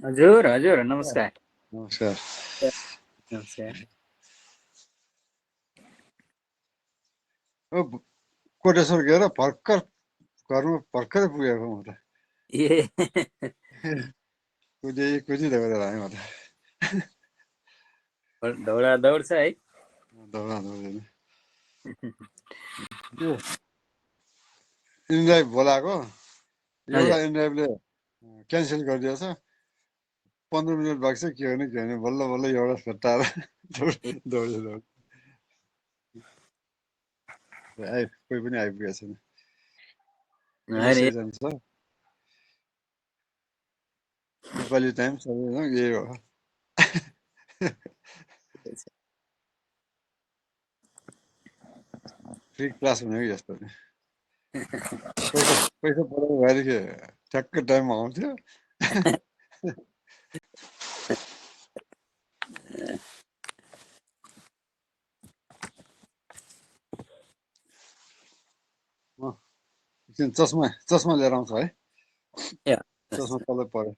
हजुर हजुर नमस्कार। नमस्कार। नमस्कार। कोटेश्वर गएर भर्खर घरमा भर्खरै पुगेको म त। ए कुदी गरेर आएँ म त। दौडा दौड छ है। दौडा दौडी इनड्राइभ बोलाएको, एउटा इनड्राइभले क्यान्सल गरिदिएछ। 15 मिनट बाँकी छ, के भने बल्ल बल्ल एउटा सट्टाएर दौडी कोही पनि आइपुगेको छैन। सिजन छ, नेपाली टाइम सबैजना यही हो। फ्री क्लास भनेको यस्तो नि, पैसा परेको भएदेखि ठ्याक्कै टाइममा आउँथ्यो। चस्मा लिएर आउँछ है, चस्मा तलै पऱ्यो।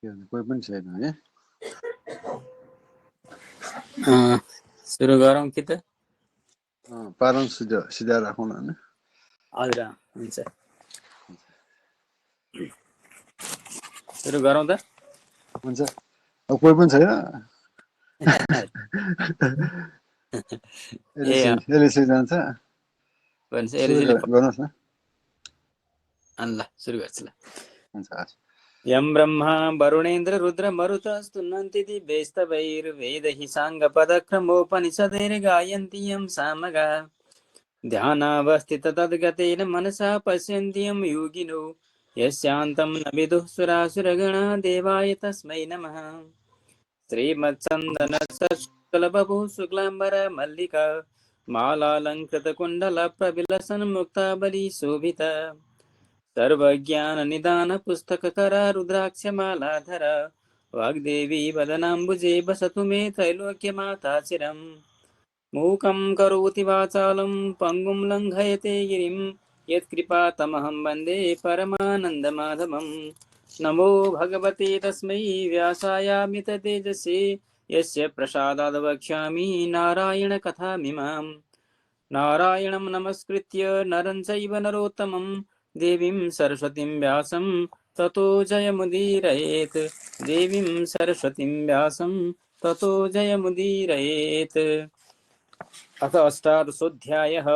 कोही पनि छैन है। सुरु गरौँ कि त? पारन सिधा राखौँ न। हजुर हुन्छ, सुरु गरौँ त। हुन्छ, अब कोही पनि छैन। एलएसी जान्छ, गर्नुहोस् न। ल सुरु गर्छ ल। हुन्छ। यं ब्रह्मा वरुणेन्द्र रुद्र मरुतस्तुन्वन्ति दिव्यैस्तवैर्वेदैः साङ्गपदक्रमोपनिषदैर्गायन्ति यं सामगा ध्यानावस्थित तद्गतेन मनसा पश्यन्ति यं योगिनो यस्यान्तं न विदुः सुरासुरगणा देवाय तस्मै नमः। श्रीमत्सन्दन कलबभु शुक्लाम्बरा मल्लिका मालालङ्कृतकुण्डल प्रविलसन् मुक्तावली शोभिता सर्वज्ञाननिदान पुस्तककरा रुद्राक्षमालाधर वाग्देवी वदनाम्बुजे वसतु मे त्रैलोक्यमाता चिरम् मूकं करोति वाचालं पङ्गुं लङ्घयते गिरिं यत्कृपातमहं वन्दे परमानन्दमाधवम् नमो भगवते तस्मै व्यासायामिततेजसे यस्य प्रसादाद् वक्ष्यामि नारायणकथामिमाम् नारायणं नमस्कृत्य नरं चैव नरोत्तमं देवीं सरस्वतीं व्यासं ततो जयमुदीरयेत् देवीं सरस्वतीं व्यासं ततो जयमुदीरयेत्। अथ अष्टादशोऽध्यायः।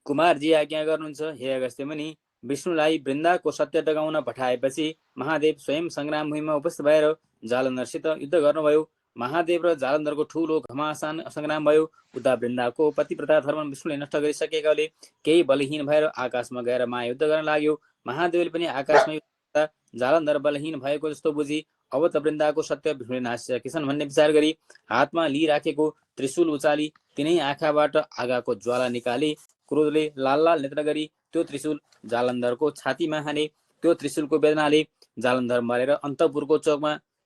कुमारजी आज्ञा गर्नुहुन्छ, हे अगस्त्य मुनि, विष्णुलाई वृन्दाको सत्य डगाउन पठाएपछि महादेव स्वयं सङ्ग्राम भूमिमा उपस्थित भएर जालन्धरसित युद्ध गर्नुभयो। महादेव र जालन्धरको ठूलो घमासान सङ्ग्राम भयो। उता वृन्दाको पतिव्रता धर्म विष्णुले नष्ट गरिसकेकाले केही बलहीन भएर आकाशमा गएर महायुद्ध गर्न लाग्यो। महादेवले पनि आकाशमा युद्ध जालन्धर बलहीन भएको जस्तो बुझी अब त वृन्दाको सत्य विष्णुले नासिसकेछन् भन्ने विचार गरी हातमा लिइराखेको त्रिशूल उचाली तिनै आँखाबाट आगाको ज्वाला निकाली क्रोधले लाल लाल नेत्र गरी त्यो त्रिशूल जालन्धरको छातीमा हाने। त्यो त्रिशूलको वेदनाले जालन्धर मरेर अन्तपुरको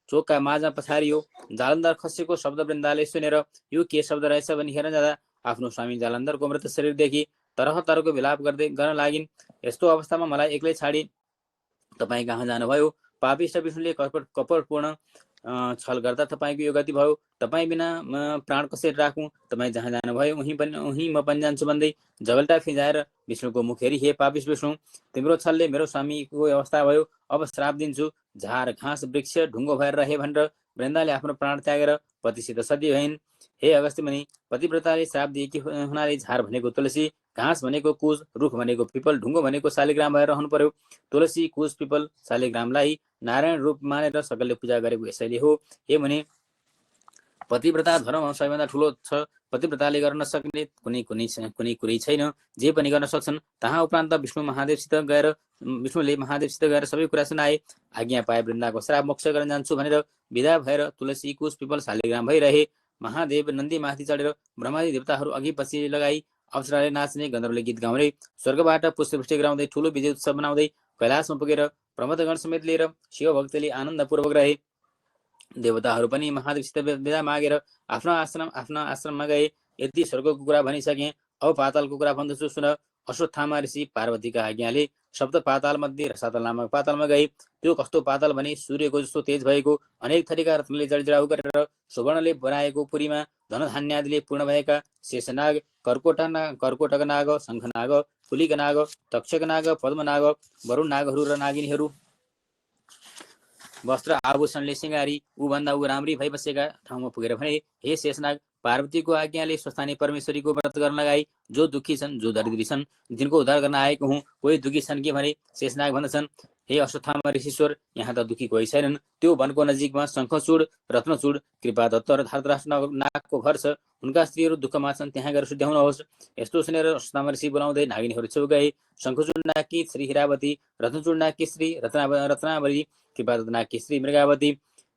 चोकका माझमा पछारियो। जालन्धर खसेको शब्द वृन्दाले सुनेर यो के शब्द रहेछ भनी हेर्न जाँदा आफ्नो स्वामी जालन्धरको मृत शरीरदेखि तरह तरहको विलाप गर्न लागिन्। यस्तो अवस्थामा मलाई एक्लै छाडी तपाईँ कहाँ जानुभयो? पापिष्ट विष्णुले कपटपूर्ण छल गर्दा तपाईँको यो गति भयो। तपाईँ बिना प्राण कसरी राखौँ? तपाईँ जहाँ जानुभयो उहीँ म पनि जान्छु भन्दै झगल्टा फिजाएर विष्णुको मुख हेरी, हे पापिष्ट विष्णु, तिम्रो छलले मेरो स्वामीको अवस्था भयो। अब श्राप दिन्छु, झार घाँस वृक्ष ढुङ्गो भएर रहे भनेर वृन्दाले आफ्नो प्राण त्यागेर पतिसित सती भइन्। हे अगस्त्य मुनि, पतिव्रताले श्राप दिएकी हुनाले झार भनेको तुलसी, घाँस भनेको कुश, रुख भनेको पिपल, ढुङ्गो भनेको शालिग्राम भएर रहनु पर्यो। तुलसी, कुश, पिपल, शालिग्रामलाई नारायण रूप मानेर सकलले पूजा गरेको यसैले हो। हे मुनि, पतिव्रता धर्म सबैभन्दा ठुलो छ। पतिव्रताले गर्न सक्ने कुनै कुरै छैन। जे पनि गर्न सक्छन्। तहाँ उपरान्त विष्णुले महादेवसित गएर सबै कुरा सुनाए। आज्ञा पाए वृन्दाको श्राप मोक्ष गर्न जान्छु भनेर विदा भएर तुलसी, कुश, पिपल, शालिग्राम भइरहे। महादेव नन्दी माथि चढेर ब्रह्मादि देवताहरू अघि पछि लगाई अप्सराले नाच्ने, गन्धर्वले गीत गाउँदै, स्वर्गबाट पुष्पवृष्टि गराउँदै, ठुलो विजय उत्सव बनाउँदै कैलाशमा पुगेर प्रमथगण समेत लिएर शिव भक्तले आनन्दपूर्वक रहे। देवताहरू पनि महादेवसित विदा मागेर आफ्ना आश्रममा गए। यति स्वर्गको कुरा भनिसके, अब पातालको कुरा भन्दछु सुन। अश्वत्थामा ऋषि पार्वतीका आज्ञाले सप्त पाताल मध्ये रसातल नामक पातालमा गए। त्यो कस्तो पाताल भने सूर्यको जस्तो तेज भएको, अनेक थरीका रत्नले जडजडाउ गरेर सुवर्णले बनाएको पुरीमा धनधान्यादिले पूर्ण भएका शेषनाग, कर्कोटक नाग, शङ्खनाग, कुलिक नाग, तक्षक नाग, पद्मनाग, वरुण नागहरू र नागिनीहरू वस्त्र आभूषणले सिँगारी ऊभन्दा ऊ राम्री भई बसेका ठाउँमा पुगेर भने, हे शेषनाग, पार्वतीको आज्ञाले स्वस्थानी परमेश्वरीको व्रत गर्न लगाई। जो दुखी छन्, जो दरिद्री छन्, जिनको उद्धार गर्न आएको हुँ। कोही दुखी छन् कि भने शेषनाग भन्दछन्, हे अश्वत्थामा ऋषिश्वर, यहाँ त दुखी कोही छैनन्। त्यो वनको नजिकमा शङ्खचूड, रत्नचूड, कृपादत्त र धृतराष्ट्र नागको घर छ। उनका स्त्रीहरू दुःखमा छन्, त्यहाँ गएर शुद्ध्याउनुहोस्। यस्तो सुनेर अश्वत्थामा ऋषि बोलाउँदै नागिनीहरू छेउ गए। शङ्खचूड नागकी श्री हिरावती, रत्नचूड नागकी श्री रत्नावली, कृपादत्त नागकी श्री मृगावती,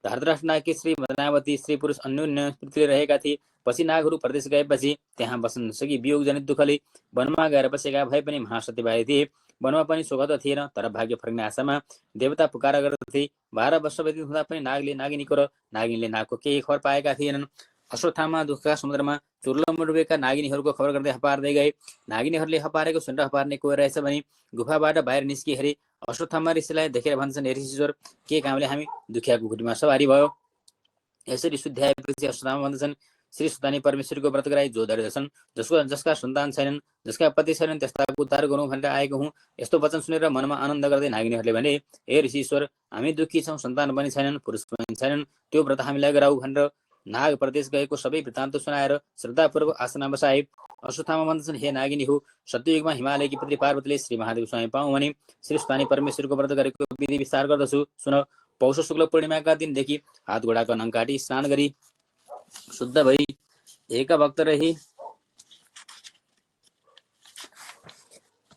धृतराष्ट्र नागकी श्री मदनावती स्त्री पुरुष अन्योन्य प्रीतिले रहेका थिए। पछि नागहरू प्रदेश गएपछि त्यहाँ बस्न नसकी वियोग जनित दुःखले वनमा गएर बसेका भए पनि महासती भए थिए। वनमा पनि सुख त थिएन, तर भाग्य फर्कने आशामा देवता पुकारा गर्दथे। 12 वर्ष व्यतीत हुँदा पनि नागले नागिनीको र नागिनीले नागको केही खबर पाएका थिएनन्। अश्वत्थामा दुःखका समुद्रमा चुर्लम डुबेका नागिनीहरूको खबर गर्दै हपार्दै गए। नागिनीहरूले हपारेको सुनेर हपार्ने कोही रहेछ भने गुफाबाट बाहिर निस्किए हेरे अश्वत्थामा ऋषिलाई देखेर भन्छन्, हे ऋषिश्वर, के कामले हामी दुखियाको खुट्टीमा सवारी भयो? यसरी शुद्ध्याएपछि अश्वत्थामा भन्दछन्, श्री सुतानी परमेश्वरीको व्रत गराई जो दरिद्र छन्, जसका सन्तान छैनन्, जसका पति छैनन्, त्यस्ताको उद्धार गरौँ भनेर आएको हुँ। यस्तो वचन सुनेर मनमा आनन्द गर्दै नागिनीहरूले भने, हे ऋषिश्वर, हामी दुःखी छौँ, सन्तान पनि छैनन्, पुरुष पनि छैनन्, त्यो व्रत हामीलाई गराऊ भनेर नाग प्रदेश गएको सबै वृत्तान्त सुनाएर श्रद्धापूर्वक आसनमा बसाए। अश्वत्थामा भन्दछन्, हे नागिनी हो, सत्ययुगमा हिमालयकी पुत्री पार्वतीले श्री महादेव स्वामी पाऊँ भने श्री सुतानी परमेश्वरको व्रत गरेको विधि विस्तार गर्दछु। सुन, पौष शुक्ल पूर्णिमाका दिनदेखि हात घोडाको नङ काटी स्नान गरी शुद्ध भई एक भक्त रही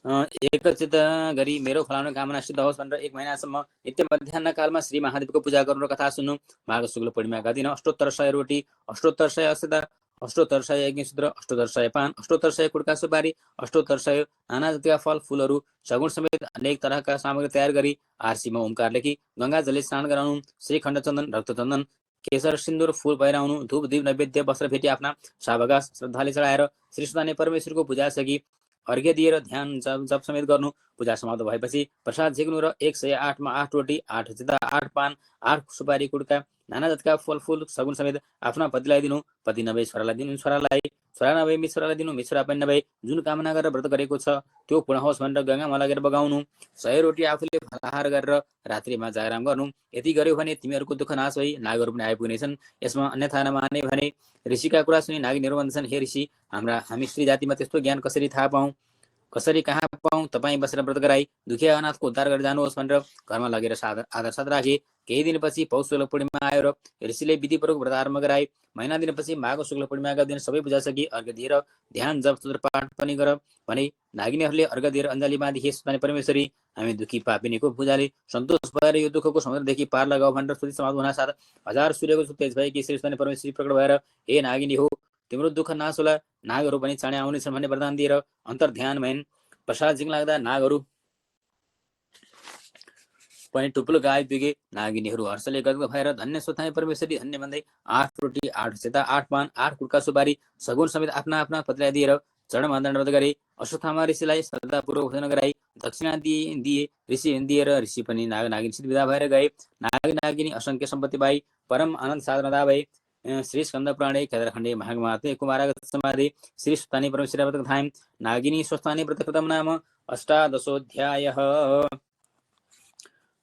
एकचित गरी मेरो फलाउने कामना सिद्ध होस् भनेर 1 महिनासम्म नित्य मध्याह्न कालमा श्री महादेवको पूजा गर्नु र कथा सुन्नु। माघ शुक्ल पूर्णिमाका दिन अष्टोत्तर 100 रोटी, अष्टोत्तर 100 अक्षता, अष्टोत्तर 100 यज्ञसूत्र, अष्टोत्तर 100 पान, अष्टोत्तर 100 कुड्का सुपारी, अष्टोत्तर 100 नाना जातिका फल फूलहरू सगुण समेत अनेक तरहका सामग्री तयार गरी आरसीमा ओमकार लेखी गंगा जलले स्नान गराउनु। श्रीखण्ड चन्दन, रक्तचन्दन, केशर, सिन्दुर, फूल पहिराउनु। धूप दीप नैवेद्य वस्त्र भेटी आफ्ना सावकाश श्रद्धाले चढाएर श्री सुदाने परमेश्वरको पूजा सकी अर्घ्य दिएर ध्यान जप समेत गर्नु। पूजा समाप्त भएपछि प्रसाद झिक्नु र 108 मा 8 रोटी, 8 चिता, 8 पान, 8 सुपारी कुड्का, नाना जातका फलफूल सगुन समेत आफ्ना पतिलाई दिनु। पति नभए छोरालाई दिनु, छोरालाई, छोरा नभए मिश्रालाई दिनु, मिश्रा पनि नभए जुन कामना गरेर व्रत गरेको छ त्यो पूर्ण होस् भनेर गंगामा लगेर बगाउनु। 100 रोटी आफूले फलाहार गरेर रात्रिमा जागराम गर्नु। यति गर्यो भने तिमीहरूको दुःख नाश भई नागहरू पनि आइपुग्नेछन्। यसमा अन्यथा नमाने भने ऋषिका कुरा सुनि नागिनीहरू भन्छन्, हे ऋषि, हामी स्त्री जातिमा त्यस्तो ज्ञान कसरी थाहा पाऊँ, कसरी कहाँ पाऊँ? तपाईँ बसेर व्रत गराई दुखिया अनाथको उद्धार गरेर जानुहोस् भनेर घरमा लगेर आदर साथ राखे। केही दिनपछि पौष शुक्ल पूर्णिमा आयो र ऋषिले विधिपूर्वक व्रत आरम्भ गराए। महिना दिनपछि माघ शुक्ल पूर्णिमाका दिन सबै पूजा सकी अर्घ्य दिएर ध्यान जप स्तोत्र पाठ पनि गर भने नागिनीहरूले अर्घ्य दिएर अञ्जली बाँधी, हे सुदाने परमेश्वरी, हामी दुखी पापिनीको पूजाले सन्तोष भएर यो दुःखको समुद्रदेखि पार लगाऊ भनेर स्तुति समाप्त हुन साथ 1000 सूर्यको तेज भएकी श्री सुदाने परमेश्वरी प्रकट भएर, हे नागिनी हो, तिम्रो दुःख नाश होला, नागहरू पनि चाँडै आउनेछन् भन्ने वरदान दिएर अन्तर ध्यान भइन्। प्रसाद झिक लाग्दा नागहरू पनि टुप्लो गाई पुगे। नागिनीहरू हर्षले गदगद भएर धन्य सुदाने परमेश्वरी धन्य भन्दै 8 रोटी, 8 चिता, 8 पान, 8 कुड्का सुपारी सगुन समेत आफ्ना आफ्ना पतिलाई दिएर चरण व्रत गरे। अश्वत्थामा ऋषिलाई श्रद्धापूर्वक भोजन गराई दक्षिणा दिए। ऋषि दिएर ऋषि पनि नागिनी विदा भएर गए। नागिनी असंख्य सम्पत्ति पाई परम आनन्द साधना भए। श्री स्कंद पुराणे केदारखण्डे महात्मे कुमारागत समाधि श्री सुदाने परमेश्वरी व्रत कथायां नागिनी स्वस्थाने व्रत कृतं नाम अष्टादशोऽध्यायः।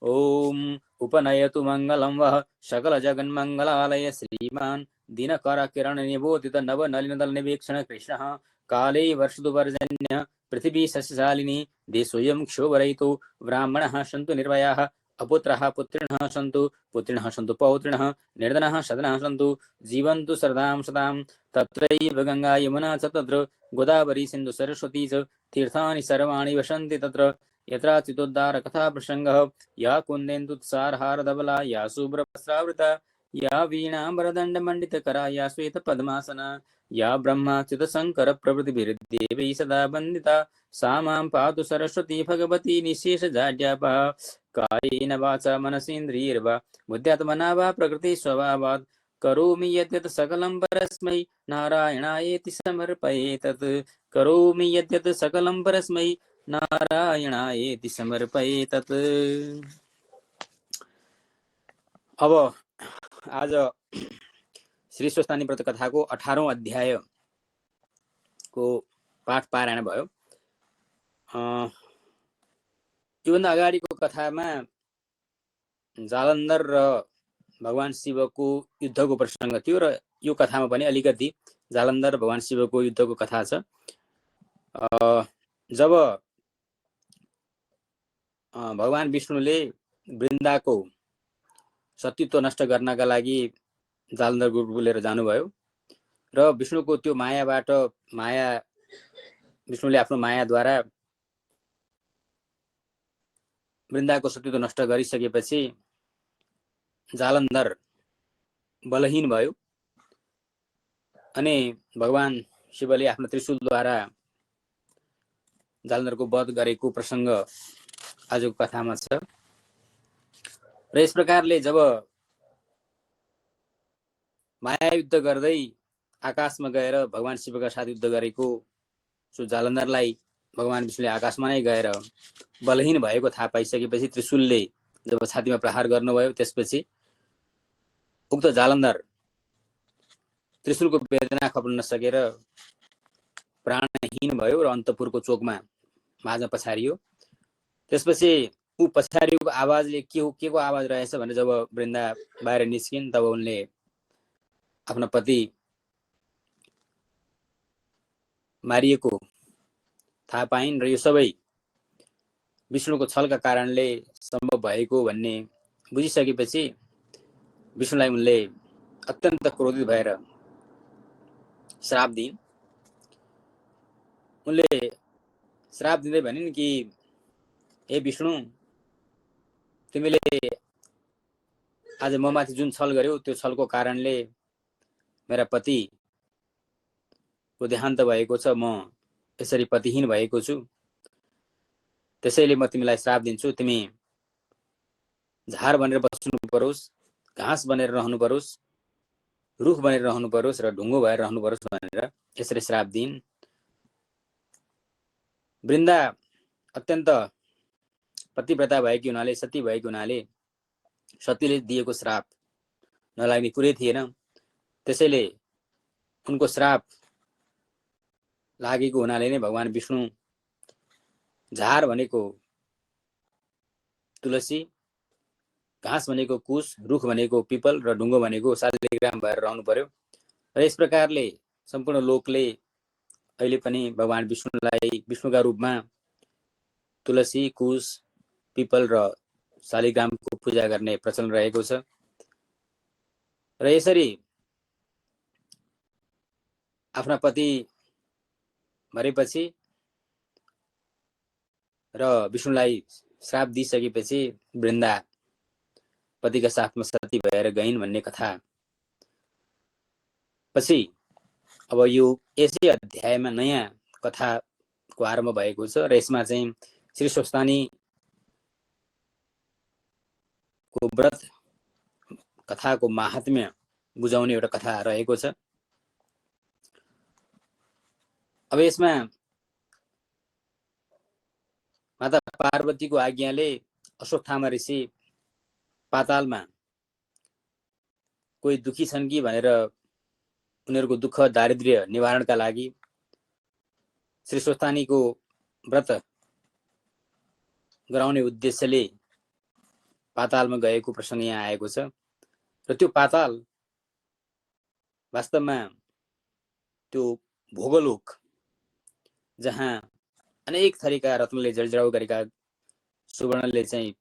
ओम उपनयतु मंगलम वह सकल जगन्मंगलालय श्रीमान दिनकर किरण निबोधित नव नलिनदल निवीक्षण कृष्ण काले वर्षतु वर्जन्य पृथिवी सस्यशालिनी देशोऽयं क्षोभरहितो ब्राह्मणः सन्तु निर्भयाः अपुत्रः पुत्रिणः सन्तु पुत्रिणः सन्तु पौत्रिणः निर्धनः सदनः सन्तु जीवन्तु शरदां शतां तत्रैव गंगा यमुना च तत्र गोदावरी सिन्धु सरस्वती च तीर्थानि सर्वाणि वसन्ति तत्र यत्र चितोद्धार कथा प्रसंगः या कुन्देन्दुत्सारहार धवला या शुभ्रवस्त्रावृता या वीणाम्बरदंड मंडितकरा या श्वेत पद्मासना या ब्रह्माच्युत शंकर प्रभृतिभिर्देवैः सदा वन्दिता सा मां पातु सरस्वती भगवती निःशेषजाड्यापहा कायेन वाचा मनसेन्द्रियैर्वा बुद्ध्यात्मना वा प्रकृति स्वभावात् करोमि यद्यत् सकलं परस्मै नारायणायेति समर्पयेतत् करोमि यद्यत् सकलं परस्मै नारायणायेति समर्पयेतत्। अब आज श्री स्वस्थानी व्रत कथाको 18औं अध्यायको पाठ पारायण भयो। योभन्दा अगाडिको कथामा जालन्धर र भगवान शिवको युद्धको प्रसङ्ग थियो र यो कथामा पनि अलिकति जालन्धर र भगवान शिवको युद्धको कथा छ। जब भगवान विष्णुले वृन्दाको सतीत्व नष्ट गर्नका लागि जालन्धर गुरुको लिएर जानुभयो र विष्णुको त्यो मायाबाट विष्णुले आफ्नो मायाद्वारा वृन्दाको सतीत्व नष्ट गरिसकेपछि जालन्धर बलहीन भयो अनि भगवान शिवले आफ्नो त्रिशूलद्वारा जालन्धरको वध गरेको प्रसङ्ग आजको कथामा छ। र यस प्रकारले जब माया युद्ध गर्दै आकाशमा गएर भगवान शिवका साथ युद्ध गरेको सो जालन्धरलाई भगवान विष्णुले आकाशमा नै गएर बलहीन भएको थाहा पाइसकेपछि त्रिशूलले जब छातीमा प्रहार गर्नुभयो त्यसपछि उक्त जालन्धर त्रिशूलको वेदना खप्न नसकेर प्राणहीन भयो र अन्तपुरको चोकमा माझमा पछारियो। त्यसपछि ऊ पछारिएको आवाजले के को आवाज रहेछ भने जब वृन्दा बाहिर निस्किन् तब उनले आफ्नो पति मारिएको थाहा पाइन् र यो सबै विष्णुको छलका कारणले सम्भव भएको भन्ने बुझिसकेपछि विष्णुलाई उनले अत्यन्त क्रोधित भएर श्राप दिइन्। उनले श्राप दिँदै भनिन् कि हे विष्णु, तिमीले आज ममाथि जुन छल गर्यौ त्यो छलको कारणले मेरा पतिको देहान्त भएको छ, म यसरी पतिहीन भएको छु। त्यसैले म तिमीलाई श्राप दिन्छु, तिमी झार बनेर बस्नु परोस्, घाँस बनेर रहनु परोस्, रुख बनेर रहनु परोस् र ढुङ्गो भएर रहनु परोस् भनेर यसरी श्राप दिइन्। वृन्दा अत्यन्त पतिव्रता भएकी हुनाले, सती भएको हुनाले सतीले दिएको श्राप नलाग्ने कुरै थिएन। त्यसैले उनको श्राप लागेको हुनाले नै भगवान विष्णु झार भनेको तुलसी, घाँस भनेको कुश, रुख भनेको पिपल र ढुङ्गो भनेको शालिग्राम भएर रहनु पर्यो। र यस प्रकारले सम्पूर्ण लोकले अहिले पनि भगवान विष्णुलाई विष्णुका रूपमा तुलसी, कुश, पिपल र शालिग्रामको पूजा गर्ने प्रचलन रहेको छ। र यसरी आफ्ना पति मरेपछि र विष्णुलाई श्राप दिइसकेपछि वृन्दा पतिका साथमा सती भएर गइन् भन्ने कथा पछि अब यो यसै अध्यायमा नयाँ कथाको आरम्भ भएको छ र यसमा चाहिँ श्री स्वस्तानीको व्रत कथाको महात्म्य बुझाउने एउटा कथा रहेको छ। अब यसमा माता पार्वतीको आज्ञाले अश्वत्थामा ऋषि पातालमा कोही दुखी छन् कि भनेर उनीहरूको दुःख दारिद्र्य निवारणका लागि श्री स्वस्तानीको व्रत गराउने उद्देश्यले पातालमा गएको प्रसङ्ग यहाँ आएको छ। र त्यो पाताल वास्तवमा त्यो भोगलोक जहाँ अनेक थरीका रत्नले जलजडाउ गरेका, सुवर्णले चाहिँ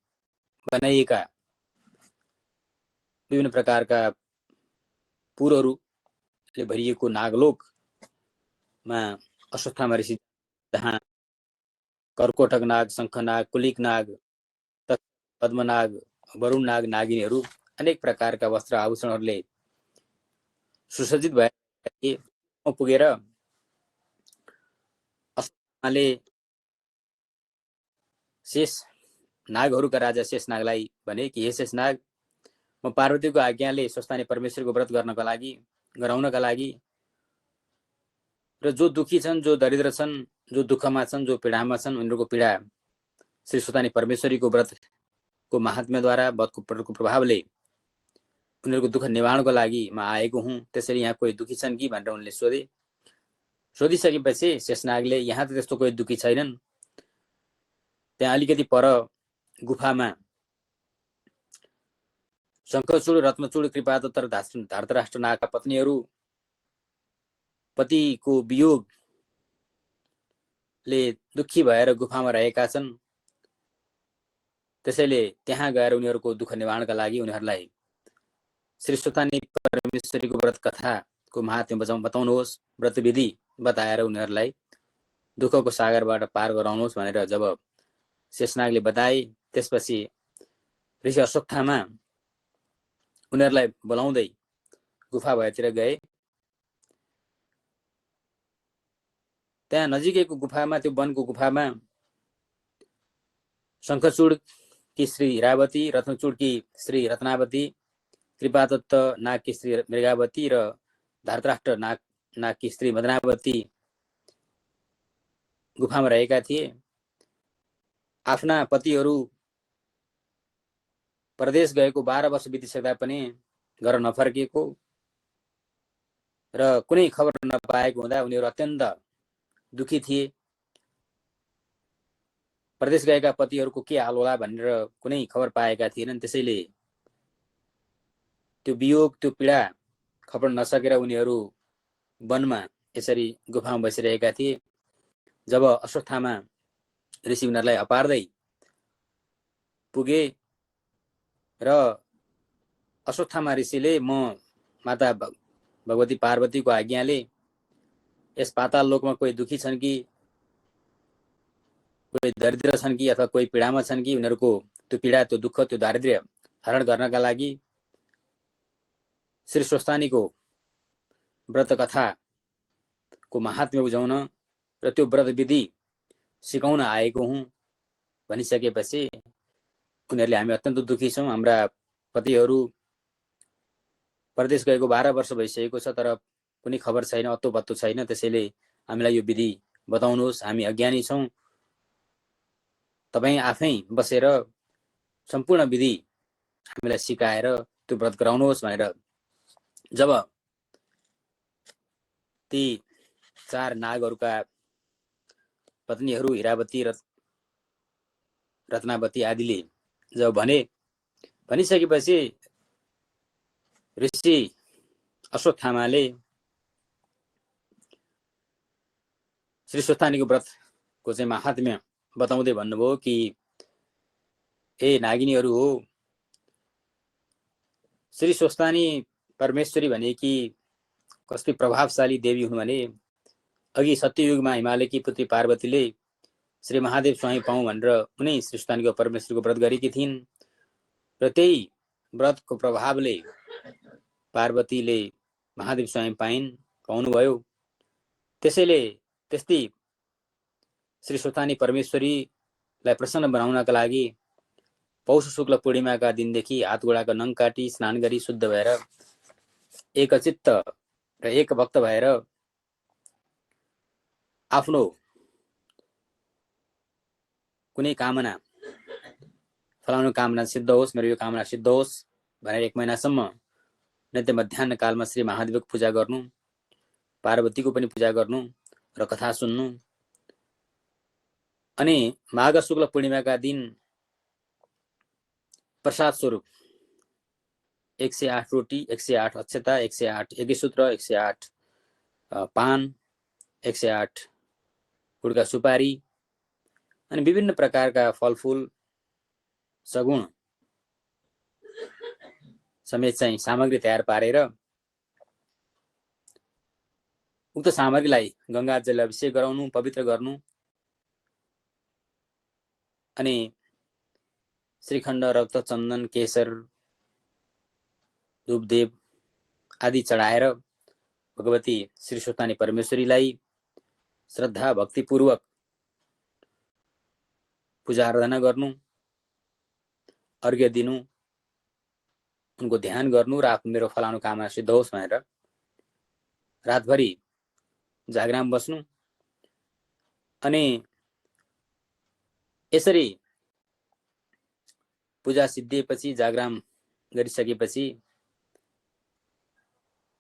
बनाइएका विभिन्न प्रकारका पुरहरूले भरिएको नागलोकमा अश्वत्थामा ऋषि, जहाँ कर्कोटक नाग, शङ्खनाग, कुलिक नाग, पद्मनाग, वरुण नाग, नागिनीहरू अनेक प्रकारका वस्त्र आभूषणहरूले सुसज्जित भए पुगेर अश्वत्थामाले शेष नागहरूका राजा शेषनागलाई भने कि हे शेषनाग, म पार्वतीको आज्ञाले स्वस्तानी परमेश्वरको व्रत गराउनका लागि र जो दुखी छन्, जो दरिद्र छन्, जो दुःखमा छन्, जो पीडामा छन्, उनीहरूको पीडा श्री स्वस्तानी परमेश्वरीको व्रतको महात्म्यद्वारा, व्रतको प्रभावले उनीहरूको दुःख निवारणको लागि म आएको हुँ। त्यसैले यहाँ कोही दुखी छन् कि भनेर उनले सोधे। सोधिसकेपछि शेषनागले यहाँ त त्यस्तो कोही दुखी छैनन्, त्यहाँ अलिकति पर गुफामा शङ्खचूड, रत्नचूड, कृपादत्त र धार्तराष्ट्र नागका पत्नीहरू पतिको वियोगले दुखी भएर गुफामा रहेका छन्। त्यसैले त्यहाँ गएर उनीहरूको दुःख निवारणका लागि उनीहरूलाई श्री स्वस्तानी परमेश्वरीको व्रत कथाको महात्म्य बताउनुहोस्, व्रतविधि बताएर उनीहरूलाई दुःखको सागरबाट पार गराउनुहोस् भनेर जब शेषनागले बताए, त्यसपछि ऋषि अश्वत्थामा उनीहरूलाई बोलाउँदै गुफा भएतिर गए। त्यहाँ नजिकैको गुफामा, त्यो वनको गुफामा शङ्खचूडकी श्री हिरावती, रत्नचूडकी श्री रत्नावती, कृपादत्त नागकी श्री मृगावती र धार्तराष्ट्र नागकी स्त्री मदनावती गुफामा रहेका थिए। आफ्ना पतिहरू परदेश गएको 12 वर्ष बितिसक्दा पनि घर नफर्किएको र कुनै खबर नपाएको हुँदा उनीहरू अत्यन्त दुखी थिए। परदेश गएका पतिहरूको के हाल होला भनेर कुनै खबर पाएका थिएनन्। त्यसैले त्यो वियोग, त्यो पीडा खबर नसकेर उनीहरू वनमा यसरी गुफामा बसिरहेका थिए। जब अश्वत्थामा ऋषि उनीहरूलाई अपार्दै पुगे र अश्वत्थामा ऋषिले म माता भगवती पार्वतीको आज्ञाले यस पाताल लोकमा कोही दुखी छन् कि कोही दरिद्र छन् कि अथवा कोही पीडामा छन् कि उनीहरूको त्यो पीडा, त्यो दुःख, त्यो दारिद्र्य हरण गर्नका लागि श्री स्वस्थानीको व्रत कथाको महात्म्य बुझाउन र त्यो व्रत विधि सिकाउन आएको हुँ भनिसकेपछि उनीहरूले हामी अत्यन्त दुखी छौँ, हाम्रा पतिहरू परदेश गएको 12 वर्ष भइसकेको छ, तर कुनै खबर छैन, अत्तो पत्तो छैन, त्यसैले हामीलाई यो विधि बताउनुहोस्, हामी अज्ञानी छौँ, तपाईँ आफै बसेर सम्पूर्ण विधि हामीलाई सिकाएर त्यो व्रत गराउनुहोस् भनेर जब ती 4 नागहरूका पत्नीहरू हिरावती र रत्नावती आदिले जब भनिसकेपछि ऋषि अश्वत्थामाले श्री स्वस्थानीको व्रतको चाहिँ महात्म्य बताउँदै भन्नुभयो कि ए नागिनीहरू हो, श्री स्वस्थानी परमेश्वरी भनेकी कति प्रभावशाली देवी हुन् भने अघि सत्ययुगमा हिमालयकी पुत्री पार्वतीले श्री महादेव स्वामी पाऊँ भनेर उनी श्री स्वस्थानीको परमेश्वरको व्रत गरेकी थिइन् र त्यही व्रतको प्रभावले पार्वतीले महादेव स्वामी पाउनुभयो। त्यसैले त्यस्तै श्री स्वस्थानी परमेश्वरीलाई प्रसन्न बनाउनका लागि पौष शुक्ल पूर्णिमाका दिनदेखि हात गोडाका नङ काटी स्नान गरी शुद्ध भएर एकचित्त र एक भक्त भएर आफ्नो कुनै कामना, फलाउनु कामना सिद्ध होस्, मेरो यो कामना सिद्ध होस् भनेर 1 महिनासम्म नित्य मध्याह्न कालमा श्री महादेवको पूजा गर्नु, पार्वतीको पनि पूजा गर्नु र कथा सुन्नु। अनि माघ शुक्ल पूर्णिमाका दिन प्रसाद स्वरूप 108 रोटी, 108 अक्षता, 108 यज्ञसूत्र, 108 पान, 108 गुडका सुपारी अनि विभिन्न प्रकारका फलफूल सगुण समेत चाहिँ सामग्री तयार पारेर उक्त सामग्रीलाई गंगा जल अभिषेक गराउनु, पवित्र गर्नु अनि श्रीखण्ड, रक्त, चन्दन, केसर, धूपदेव आदि चढाएर भगवती श्री स्वस्थानी परमेश्वरीलाई श्रद्धा भक्तिपूर्वक पूजा आराधना गर्नु, अर्घ्य दिनु, उनको ध्यान गर्नु र आफ्नो मेरो फलानु कामना सिद्ध होस् भनेर रातभरि जागराम बस्नु। अनि यसरी पूजा सिद्धिएपछि, जागराम गरिसकेपछि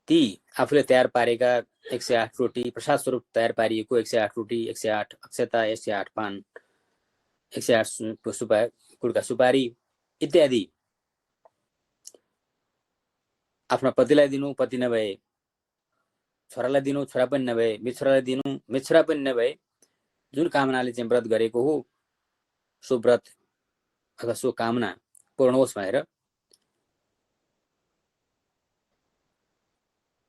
ती आफूले तयार पारेका 108 रोटी, प्रसाद स्वरूप तयार पारिएको 108 रोटी, 108 अक्षता, 108 पान, 108 गुडका सुपारी इत्यादि आफ्ना पतिलाई दिनु, पति नभए छोरालाई दिनु, छोरा पनि नभए मिछोरालाई दिनु, मिछोरा पनि नभए जुन कामनाले चाहिँ व्रत गरेको हो सो व्रत अथवा सो कामना पूर्ण होस् भनेर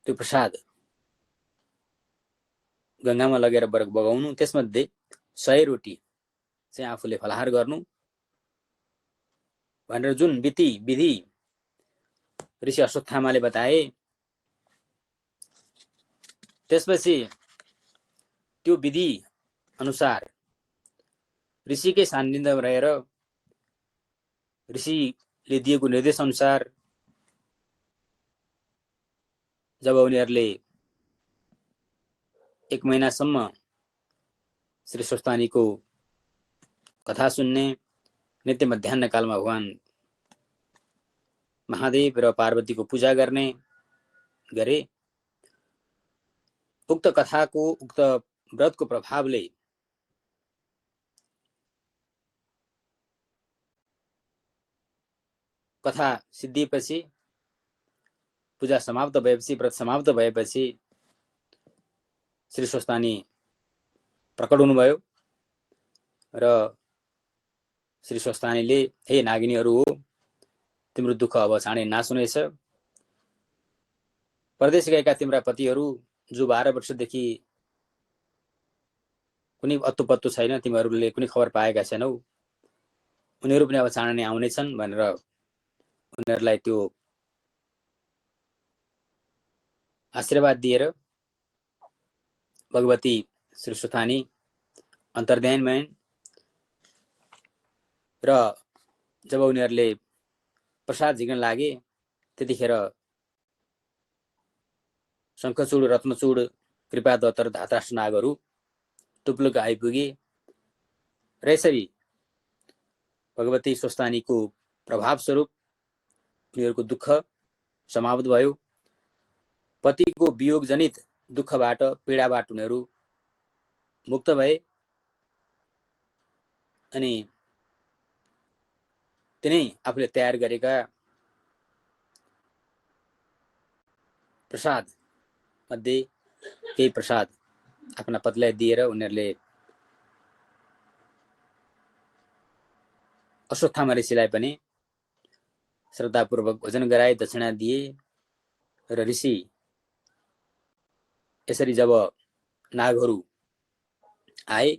त्यो प्रसाद गंगामा लगेर बगाउनु। त्यसमध्ये 100 रोटी चाहिँ आफूले फलाहार गर्नु भनेर जुन विधि ऋषि अश्वत्थामाले बताए, त्यसपछि त्यो विधि अनुसार ऋषिकै सान्निध्यमा रहेर ऋषिले दिएको निर्देश अनुसार जब उनीहरूले 1 महिनासम्म श्री स्वस्थानीको कथा सुन्ने, नित्य मध्याह्न कालमा भगवान महादेव र पार्वतीको पूजा गरे, उक्त कथाको, उक्त व्रतको प्रभावले कथा सिद्धिएपछि, पूजा समाप्त भएपछि, व्रत समाप्त भएपछि श्री स्वस्थानी प्रकट हुनुभयो र श्री स्वस्थानीले हे नागिनीहरू हो, तिम्रो दुःख अब चाँडै नाश हुनेछ। परदेश गएका तिम्रा पतिहरू जो 12 वर्षदेखि कुनै अत्तोपत्तो छैन, तिमीहरूले कुनै खबर पाएका छैनौ, उनीहरू पनि अब चाँडै नै आउनेछन् भनेर उनीहरूलाई त्यो आशीर्वाद दिएर भगवती श्री सुस्थानी अन्तर्ध्यान भइन्। र जब उनीहरूले प्रसाद झिक्न लागे त्यतिखेर शङ्खचूड, रत्नचूड, कृपादत्त र धातराष्ट्र नागहरू टुप्लुक आइपुगे र यसरी भगवती स्वस्थानीको प्रभाव स्वरूप उनीहरूको दुःख समाप्त भयो। पतिको वियोग जनित दुःखबाट, पीडाबाट उनीहरू मुक्त भए। अनि तिनै आफूले तयार गरेका प्रसाद मध्ये केही प्रसाद आफ्ना पतिलाई दिएर उनीहरूले अश्वत्थामा ऋषिलाई पनि श्रद्धापूर्वक भोजन गराए, दक्षिणा दिए। र ऋषि यसरी जब नागहरू आए,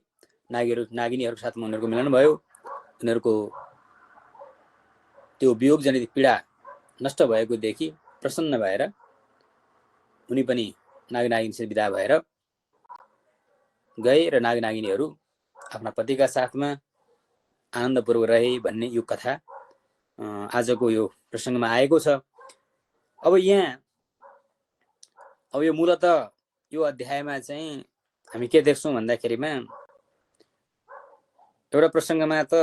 नागिनीहरूको साथमा उनीहरूको मिलन भयो। उनीहरूको त्यो वियोग जनित पीडा नष्ट भएको देखि प्रसन्न भएर उनी पनि नागिनीसित विदा भएर गए र नागिनीहरू आफ्ना पतिका साथमा आनन्दपूर्वक रहे भन्ने यो कथा आजको यो प्रसङ्गमा आएको छ। अब यो मूलत यो अध्यायमा चाहिँ हामी के देख्छौँ भन्दाखेरिमा एउटा प्रसङ्गमा त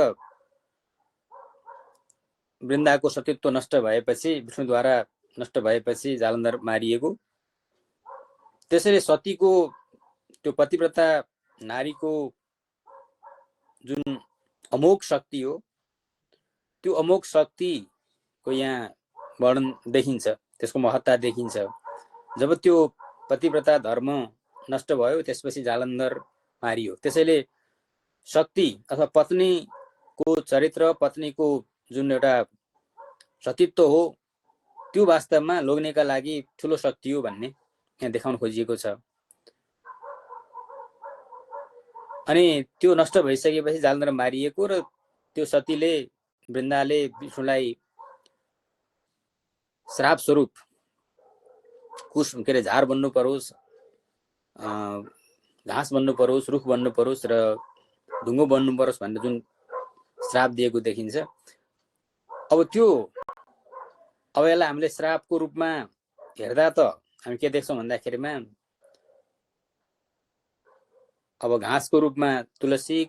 वृन्दाको सतीत्व नष्ट भएपछि, विष्णुद्वारा नष्ट भएपछि जालन्धर मारिएको, त्यसैले सतीको त्यो पतिव्रता नारीको जुन अमोघ शक्ति हो, त्यो अमोघ शक्तिको यहाँ वर्णन देखिन्छ, त्यसको महत्ता देखिन्छ। जब त्यो पतिव्रता धर्म नष्ट भयो त्यसपछि जालन्धर मारियो। त्यसैले शक्ति अथवा पत्नीको चरित्र, पत्नीको जुन एउटा सतीत्व हो, त्यो वास्तवमा लोग्नेका लागि ठुलो शक्ति हो भन्ने यहाँ देखाउन खोजिएको छ। अनि त्यो नष्ट भइसकेपछि जालन्धर मारिएको र त्यो सतीले, वृन्दाले विष्णुलाई श्राप स्वरूप कुश के अरे झार बन्नु परोस्, घाँस बन्नु परोस्, रुख बन्नु परोस् र ढुङ्गो बन्नु परोस् भनेर जुन श्राप दिएको देखिन्छ। अब यसलाई हामीले श्रापको रूपमा हेर्दा त हामी के देख्छौँ भन्दाखेरिमा अब घाँसको रूपमा तुलसी,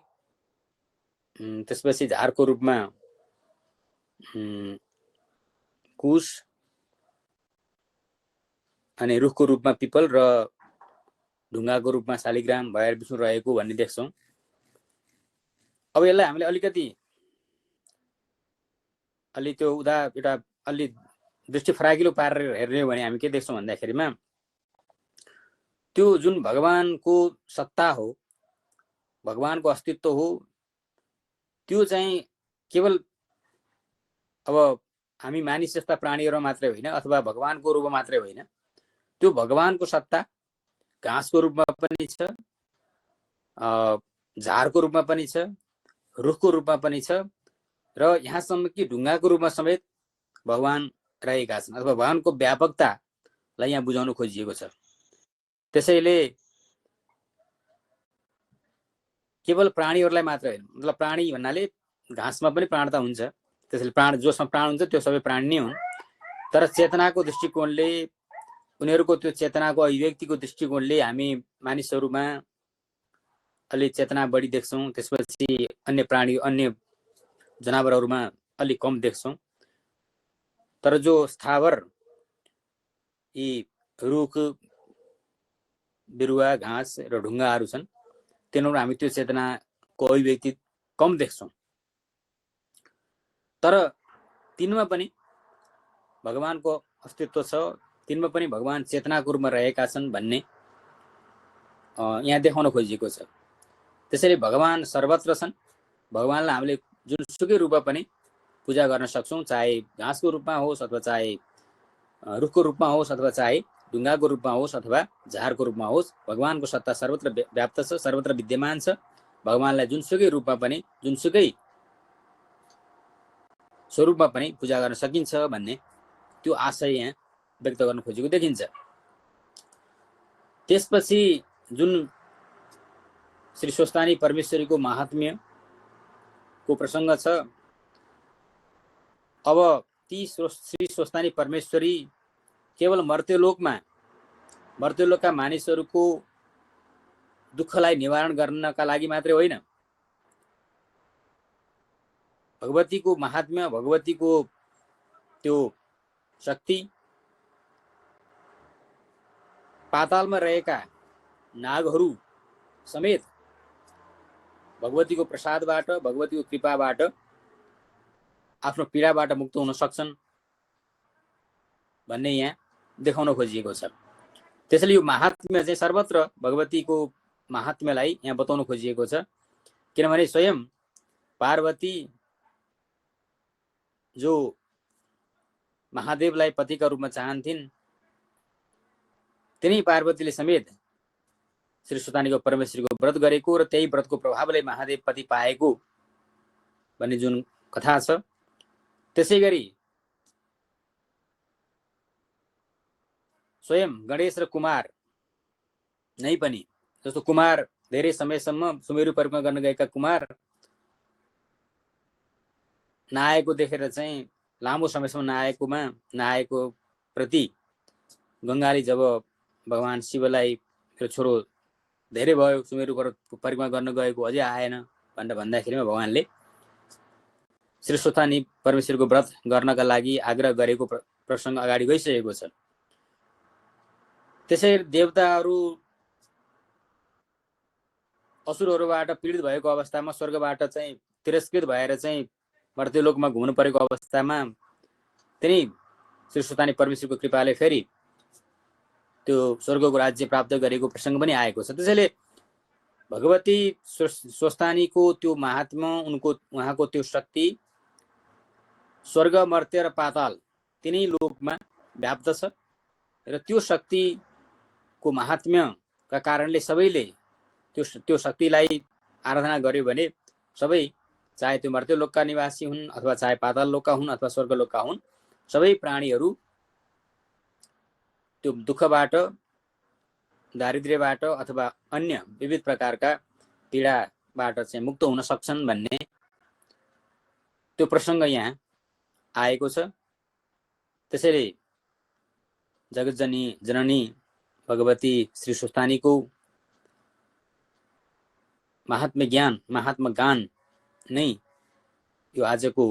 त्यसपछि झारको रूपमा कुश, अनि रुखको रूपमा पिपल र ढुङ्गाको रूपमा शालिग्राम भएर विष्णु रहेको भन्ने देख्छौँ। अब यसलाई हामीले अलि त्यो एउटा अलि दृष्टि फराकिलो पारेर हेर्ने हो भने हामी के देख्छौँ भन्दाखेरिमा त्यो जुन भगवानको सत्ता हो, भगवानको अस्तित्व हो, त्यो चाहिँ केवल अब हामी मानिस जस्ता प्राणीहरू मात्रै होइन अथवा भगवानको रूपमा मात्रै होइन, त्यो भगवानको सत्ता घाँसको रूपमा पनि छ, झारको रूपमा पनि छ, रुखको रूपमा पनि छ र यहाँसम्म कि ढुङ्गाको रूपमा समेत भगवान रहेका छन् अथवा भगवानको व्यापकतालाई यहाँ बुझाउन खोजिएको छ। त्यसैले केवल प्राणीहरूलाई मात्र होइन, मतलब प्राणी भन्नाले घाँसमा पनि प्राणता हुन्छ, त्यसैले प्राण जोसँग प्राण हुन्छ त्यो सबै प्राणी नै हुन्। तर चेतनाको दृष्टिकोणले, उनीहरूको त्यो चेतनाको अभिव्यक्तिको दृष्टिकोणले हामी मानिसहरूमा अलि चेतना बढी देख्छौँ, त्यसपछि अन्य प्राणी, अन्य जनावरहरूमा अलिक कम देख्छौँ। तर जो स्थावर यी रुख, बिरुवा, घाँस र ढुङ्गाहरू छन्, तिनीहरू हामी त्यो चेतनाको अभिव्यक्ति कम देख्छौँ। तर तिनमा पनि भगवानको अस्तित्व छ, तिनमा पनि भगवान चेतनाको रूपमा रहेका छन् भन्ने यहाँ देखाउन खोजिएको छ। त्यसैले भगवान सर्वत्र छन्। भगवानलाई हामीले जुनसुकै रूपमा पनि पूजा गर्न सक्छौँ, चाहे घाँसको रूपमा होस् अथवा चाहे रुखको रूपमा होस् अथवा चाहे ढुङ्गाको रूपमा होस् अथवा झारको रूपमा होस्, भगवानको सत्ता सर्वत्र व्याप्त छ, सर्वत्र विद्यमान छ। भगवानलाई जुनसुकै रूपमा पनि, जुनसुकै स्वरूपमा पनि पूजा गर्न सकिन्छ भन्ने त्यो आशय यहाँ व्यक्त गर्न खोजेको देखिन्छ। त्यसपछि जुन श्री स्वस्थानी परमेश्वरीको महात्म्यको प्रसङ्ग छ, अब ती श्री स्वस्थानी परमेश्वरी केवल मर्त्यलोकका मानिसहरूको दुःखलाई निवारण गर्नका लागि मात्रै होइन, भगवतीको महात्म्य, भगवतीको त्यो शक्ति पातालमा रहेका नागहरू समेत भगवतीको प्रसादबाट, भगवतीको कृपाबाट आफ्नो पीडाबाट मुक्त हुन सक्छन् भन्ने यहाँ देखाउन खोजिएको छ। त्यसैले यो महात्म्य चाहिँ सर्वत्र भगवतीको महात्म्यलाई यहाँ बताउन खोजिएको छ। किनभने स्वयं पार्वती जो महादेवलाई पतिका रूपमा चाहन्थिन्, तिनै पार्वतीले समेत श्री स्वस्थानीको परमेश्वरीको व्रत गरेको र त्यही व्रतको प्रभावले महादेव पति पाएको भन्ने जुन कथा छ, त्यसै गरी स्वयं गणेश र कुमार नै पनि, जस्तो कुमार धेरै समयसम्म सुमेरु परिक्रमा गर्न गएका कुमार नआएको देखेर चाहिँ लामो समयसम्म नआएको प्रति गङ्गाले जब भगवान शिवलाई मेरो छोरो धेरै भयो, सुमेरु परिक्रमा गर्न गएको अझै आएन भनेर भन्दाखेरिमा भगवानले श्री स्वस्थानी परमेश्वरको व्रत गर्नका लागि आग्रह गरेको प्रसङ्ग अगाडि गइसकेको छ। त्यसै देवताहरू असुरहरूबाट पीडित भएको अवस्थामा, स्वर्गबाट चाहिँ तिरस्कृत भएर चाहिँ मर्त्यलोकमा घुम्नु परेको अवस्थामा तिनी श्री स्वस्थानी परमेश्वरको कृपाले फेरि त्यो स्वर्गको राज्य प्राप्त गरेको प्रसङ्ग पनि आएको छ। त्यसैले भगवती स्वस्थानीको त्यो महात्म्य, उहाँको त्यो शक्ति स्वर्ग, मर्त्य र पाताल तिनै लोकमा व्याप्त छ र त्यो शक्तिको महात्म्यका कारणले सबैले त्यो शक्तिलाई आराधना गर्यो भने सबै, चाहे त्यो मर्त्यलोकका निवासी हुन् अथवा चाहे पाताल लोकका हुन् अथवा स्वर्गलोकका हुन्, सबै प्राणीहरू त्यो दुःखबाट, दारिद्र्यबाट अथवा अन्य विविध प्रकारका पीडाबाट चाहिँ मुक्त हुन सक्छन् भन्ने त्यो प्रसङ्ग यहाँ आएको छ। त्यसैले जगतजनी जननी भगवती श्री स्वस्थानीको महात्म्य ज्ञान, महात्मा गान नै यो आजको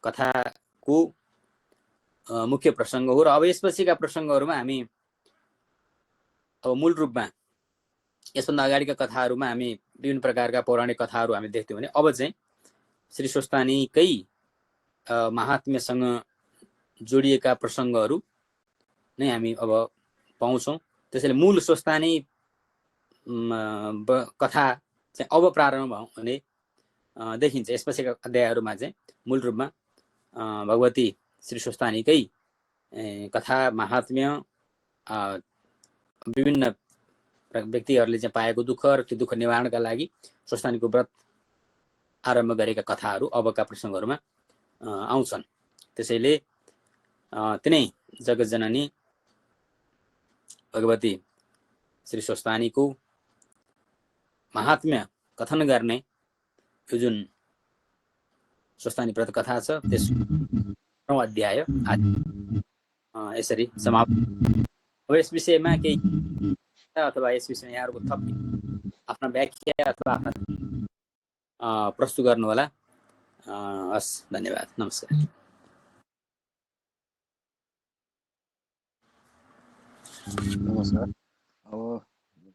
कथाको मुख्य प्रसङ्ग हो। र अब यसपछिका प्रसङ्गहरूमा हामी अब मूल रूपमा यसभन्दा अगाडिका कथाहरूमा हामी विभिन्न प्रकारका पौराणिक कथाहरू हामी देख्थ्यौँ भने अब चाहिँ श्री स्वस्थानीकै महात्म्यसँग जोडिएका प्रसङ्गहरू नै हामी अब पाउँछौँ। त्यसैले मूल स्वस्थानी कथा चाहिँ अब प्रारम्भ हुने देखिन्छ। यसपछिका अध्यायहरूमा चाहिँ मूल रूपमा भगवती श्री स्वस्थानीकै कथा, महात्म्य, विभिन्न व्यक्तिहरूले चाहिँ पाएको दुःख र त्यो दुःख निवारणका लागि स्वस्थानीको व्रत आरम्भ गरेका कथाहरू अबका प्रसङ्गहरूमा आउँछन्। त्यसैले तिनै जगतजननी भगवती श्री स्वस्थानीको महात्म्य कथन गर्ने यो जुन स्वस्थानी व्रत कथा छ, त्यस 9औं अध्याय यसरी समाप्त। अब यस विषयमा केही अथवा यस विषयमा यहाँहरूको थप आफ्ना व्याख्या अथवा आफ्ना प्रस्तुत गर्नुहोला। हस्, धन्यवाद, नमस्कार। नमस्कार। अब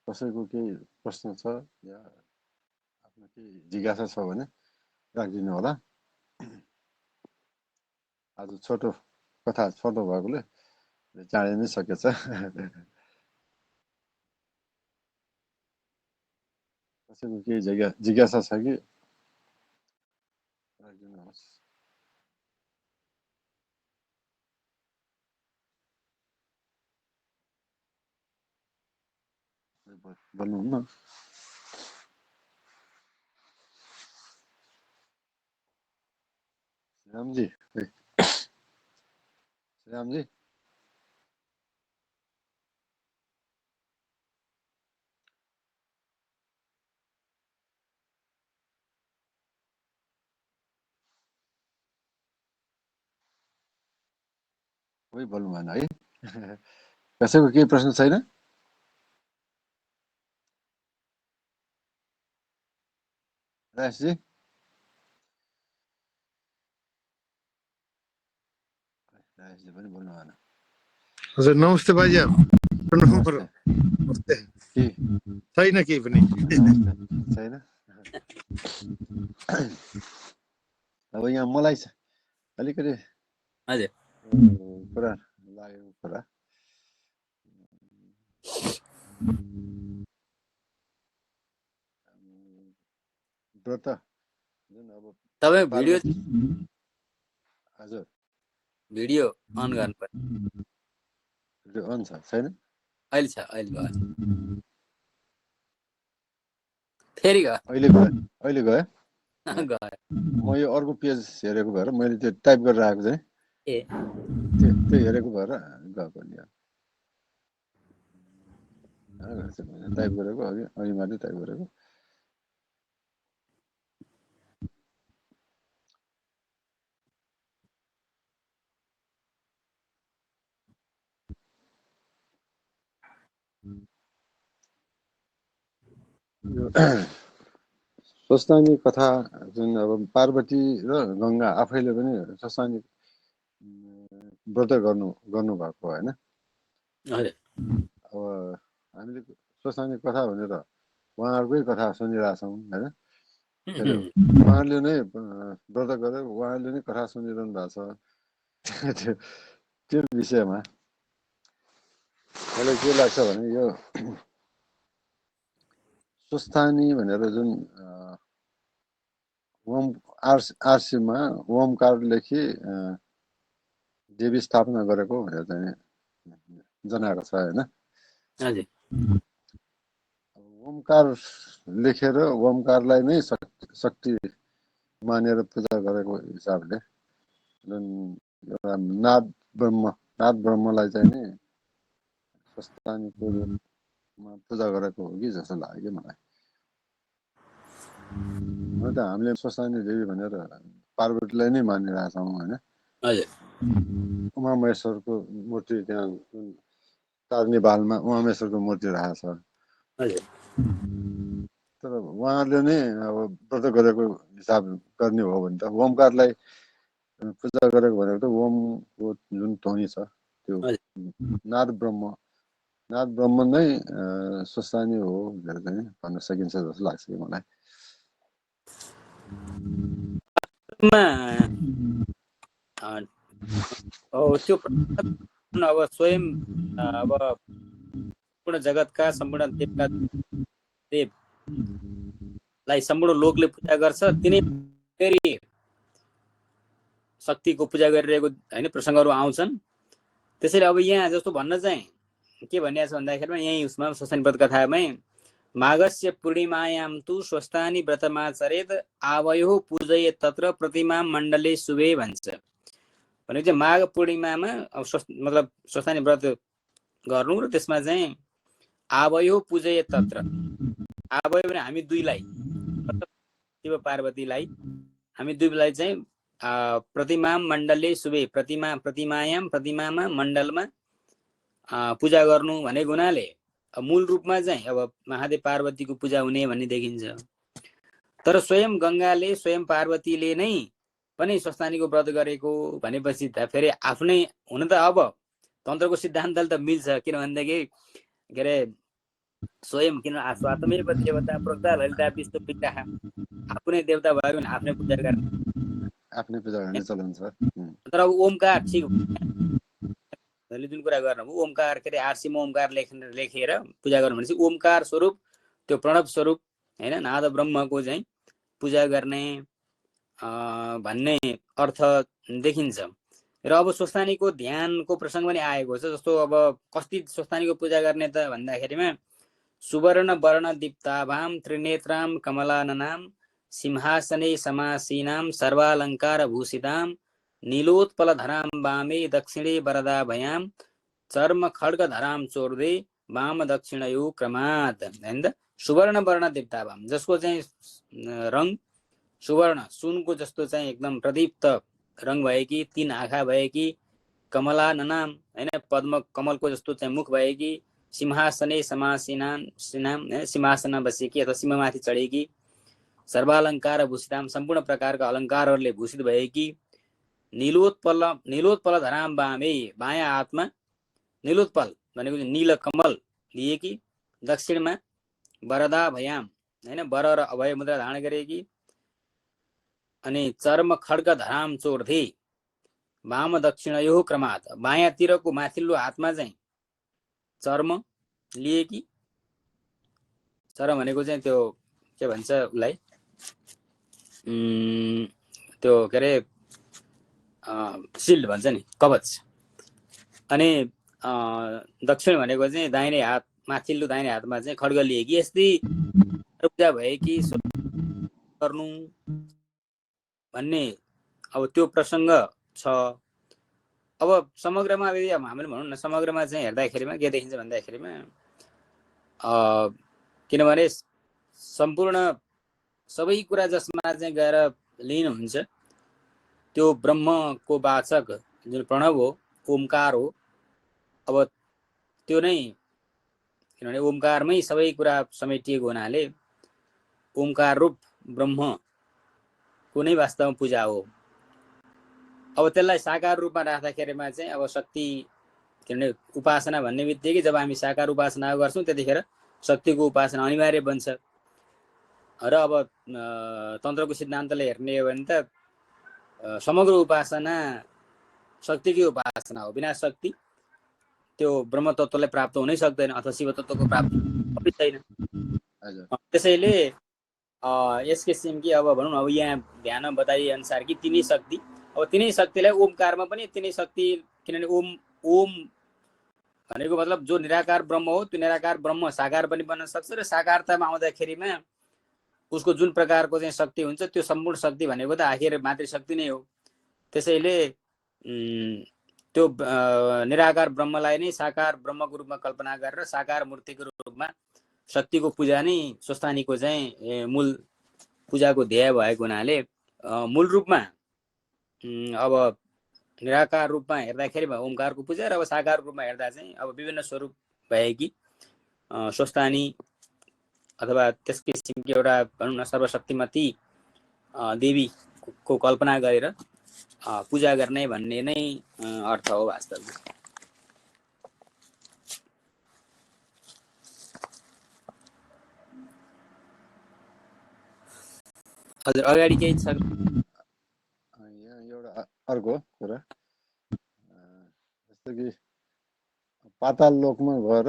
कसैको केही प्रश्न छ या आफ्नो केही जिज्ञासा छ भने राखिदिनु होला। आज छोटो कथा छोटो भएकोले चाँडै नै सकेछ। कसैको केही जिज्ञासा छ कि राखिदिनुहोस्। बोल्नु न श्रीरामजी श्रीरामजी कोही बोल्नु भएन है कसैको केही प्रश्न छैन राजेशजी राजेशजी पनि बोल्नु भएन हजुर नमस्ते बाजे नमस्ते के छैन केही पनि छैन अब यहाँ मलाई अलिकति हजुर कुरा लागेको कुरा व्रत जुन अब तपाईँ भिडियो हजुर भिडियो अन गर्नु पर्यो भिडियो अन छ छैन अहिले छ अहिले गयो फेरि गयो अहिले गयो गयो म यो अर्को पेज हेरेको भएर मैले त्यो टाइप गरेर आएको चाहिँ ए त्यो हेरेको भएर गएको नि टाइप गरेको अघि मात्रै टाइप गरेको स्वस्थानी कथा जुन अब पार्वती र गङ्गा आफैले पनि स्वस्थानी व्रत गर्नु भएको होइन हजुर अब हामीले स्वस्थानी कथा भनेर उहाँहरूकै कथा सुनिरहेछौँ होइन उहाँहरूले नै व्रत गरेर उहाँहरूले नै कथा सुनिरहनु भएको छ त्यो विषयमा मलाई के लाग्छ भने यो स्वस्थानी भनेर जुन आरसीमा ओमकार लेखी देवी स्थापना गरेको भनेर चाहिँ जनाएको छ होइन हजुर ओमकार लेखेर ओमकारलाई नै शक्ति मानेर पूजा गरेको हिसाबले जुन एउटा नाद ब्रह्मलाई चाहिँ नि स्वस्थानीको रूपमा पूजा गरेको हो कि जस्तो लाग्यो मलाई त हामीले स्वस्थानी देवी भनेर पार्वतीलाई नै मानिरहेछौँ होइन हजुर उमा महेश्वरको मूर्ति त्यहाँ तारनी बालमा उमा महेश्वरको मूर्ति रहेछ हजुर तर उहाँहरूले नै अब व्रत गरेको हिसाब गर्ने हो भने त ओमकारलाई पूजा गरेको भनेको त ओमको जुन ध्वनि छ त्यो नाद ब्रह्म नै स्वस्थानी हो भनेर चाहिँ भन्न सकिन्छ जस्तो लाग्छ कि मलाई त्यो अब स्वयं अब सम्पूर्ण जगतका सम्पूर्ण देवका देवलाई सम्पूर्ण लोकले पूजा गर्छ तिनै फेरि शक्तिको पूजा गरिरहेको होइन प्रसङ्गहरू आउँछन् त्यसैले अब यहाँ जस्तो भन्न चाहिँ के भनिएको छ भन्दाखेरिमा यही उसमा स्वस्थानी व्रत कथामै माघस्य पूर्णिमायां तु स्वस्थानी व्रतमाचरेत आवयो पूजये तत्र प्रतिमा मण्डले शुभे भन्छ भने चाहिँ माघ पूर्णिमामा मतलब स्वस्थानी व्रत गर्नु र त्यसमा चाहिँ आवयो पूजये तत्र आवयो भने हामी दुईलाई शिव पार्वतीलाई हामी दुईलाई चाहिँ प्रतिमा मण्डले शुभे प्रतिमामा मण्डलमा पूजा गर्नु भनेको हुनाले मूल रूपमा चाहिँ अब महादेव पार्वतीको पूजा हुने भन्ने देखिन्छ तर स्वयं गङ्गाले स्वयं पार्वतीले नै पनि स्वस्थानीको व्रत गरेको भनेपछि त फेरि आफ्नै हुन त अब तन्त्रको सिद्धान्तले त मिल्छ किनभनेदेखि के अरे स्वयं किन स्वात्मैव देवता प्रोक्ता ललिता विष्णु विग्रह आफ्नै देवता भयो भने आफ्नै पूजा गर्ने आफ्नै पूजा गर्ने चलन छ तर अब ओमकार ठिक जुन कुरा गर्नु ओमकार के अरे आरसीमा ओमकार लेखेर पूजा गर्नु भनेपछि ओमकार स्वरूप त्यो प्रणव स्वरूप होइन नाद ब्रह्मको चाहिँ पूजा गर्ने भन्ने अर्थ देखिन्छ र अब स्वस्थानीको ध्यानको प्रसङ्ग पनि आएको छ जस्तो अब कति स्वस्थानीको पूजा गर्ने त भन्दाखेरिमा सुवर्ण वर्ण दीप्ताभां त्रिनेत्रां कमलाननां सिंहासने समासीनां सर्वालंकार भूषितां नीलोत्पलधरां वामे दक्षिणे वरदाभयां चर्म खड्गधरां चोर्दे वाम दक्षिणयो क्रमात् हैन त सुवर्ण वर्ण दीप्ताभां जसको चाहिँ रङ सुवर्ण सुनको जस्तो चाहिँ एकदम प्रदीप्त रङ भएकी, 3 आँखा भएकी, कमला ननाम हैन पद्म कमलको जस्तो चाहिँ मुख भएकी, सिंहासने समासीनाम सिंहासनमा बसेकी अथवा सिंहमाथि चढेकी, सर्वालंकार भूषिताम सम्पूर्ण प्रकारका अलङ्कारहरूले भूषित भएकी, नीलोत्पल धराम वामे बायाँ हातमा नीलोत्पल भनेको नील कमल लिएकी, दक्षिणमा वरदा भयाम हैन वर र अभय मुद्रा धारण गरेकी, अनि चर्म खड्ग धराम चोर्थे वाम दक्षिणयो क्रमात् बायाँतिरको माथिल्लो हातमा चाहिँ चर्म लिएकी, चर्म भनेको चाहिँ त्यो के भन्छ उसलाई त्यो के अरे शिल्ड भन्छ नि, कवच। अनि दक्षिण भनेको चाहिँ दाहिने हात माथिल्लो दाहिने हातमा चाहिँ खड्ग लिएकी, यस्तै पूजा भएकी गर्नु भन्ने अब त्यो प्रसङ्ग छ। अब समग्रमा यदि हामीले भनौँ न समग्रमा चाहिँ हेर्दाखेरिमा के देखिन्छ भन्दाखेरिमा किनभने सम्पूर्ण सबै कुरा जसमा चाहिँ गएर लीन हुन्छ त्यो ब्रह्मको वाचक जुन प्रणव हो, ओमकार हो। अब त्यो नै किनभने ओमकारमै सबै कुरा समेटिएको हुनाले ओमकार रूप ब्रह्म कुनै वास्तवमा पूजा हो। अब त्यसलाई साकार रूपमा राख्दाखेरिमा चाहिँ अब शक्ति किनभने उपासना भन्ने बित्तिकै जब हामी साकार उपासना गर्छौँ त्यतिखेर शक्तिको उपासना अनिवार्य बन्छ। र अब तन्त्रको सिद्धान्तले हेर्ने हो भने त समग्र उपासना शक्तिकै उपासना हो। बिना शक्ति त्यो ब्रह्म तत्त्वलाई प्राप्त हुनै सक्दैन अथवा शिव तत्त्वको प्राप्ति पनि छैन। त्यसैले यस किसिमकी अब भनौँ अब यहाँ ध्यान बताइए अनुसार कि तिनै शक्ति, अब तिनै शक्तिलाई ओमकारमा पनि तिनै शक्ति, किनभने ओम भनेको मतलब जो निराकार ब्रह्म हो त्यो निराकार ब्रह्म साकार पनि बन्न सक्छ र साकारतामा आउँदाखेरिमा उसको जुन प्रकारको चाहिँ शक्ति हुन्छ त्यो सम्पूर्ण शक्ति भनेको त आखिर मातृशक्ति नै हो। त्यसैले त्यो निराकार ब्रह्मलाई नै साकार ब्रह्मको रूपमा कल्पना गरेर साकार मूर्तिको रूपमा शक्तिको पूजा नै स्वस्थानीको चाहिँ मूल पूजाको ध्येय भएको हुनाले मूल रूपमा अब निराकार रूपमा हेर्दाखेरि ओमकारको पूजा र अब साकार रूपमा हेर्दा चाहिँ अब विभिन्न स्वरूप भएकी स्वस्थानी अथवा त्यस किसिमको एउटा भनौँ न सर्वशक्तिमती देवीको कल्पना गरेर पूजा गर्ने भन्ने नै अर्थ हो वास्तवमा। हजुर अगाडि केही छ? यहाँ एउटा अर्को कुरा जस्तो कि पाताल लोकमा गएर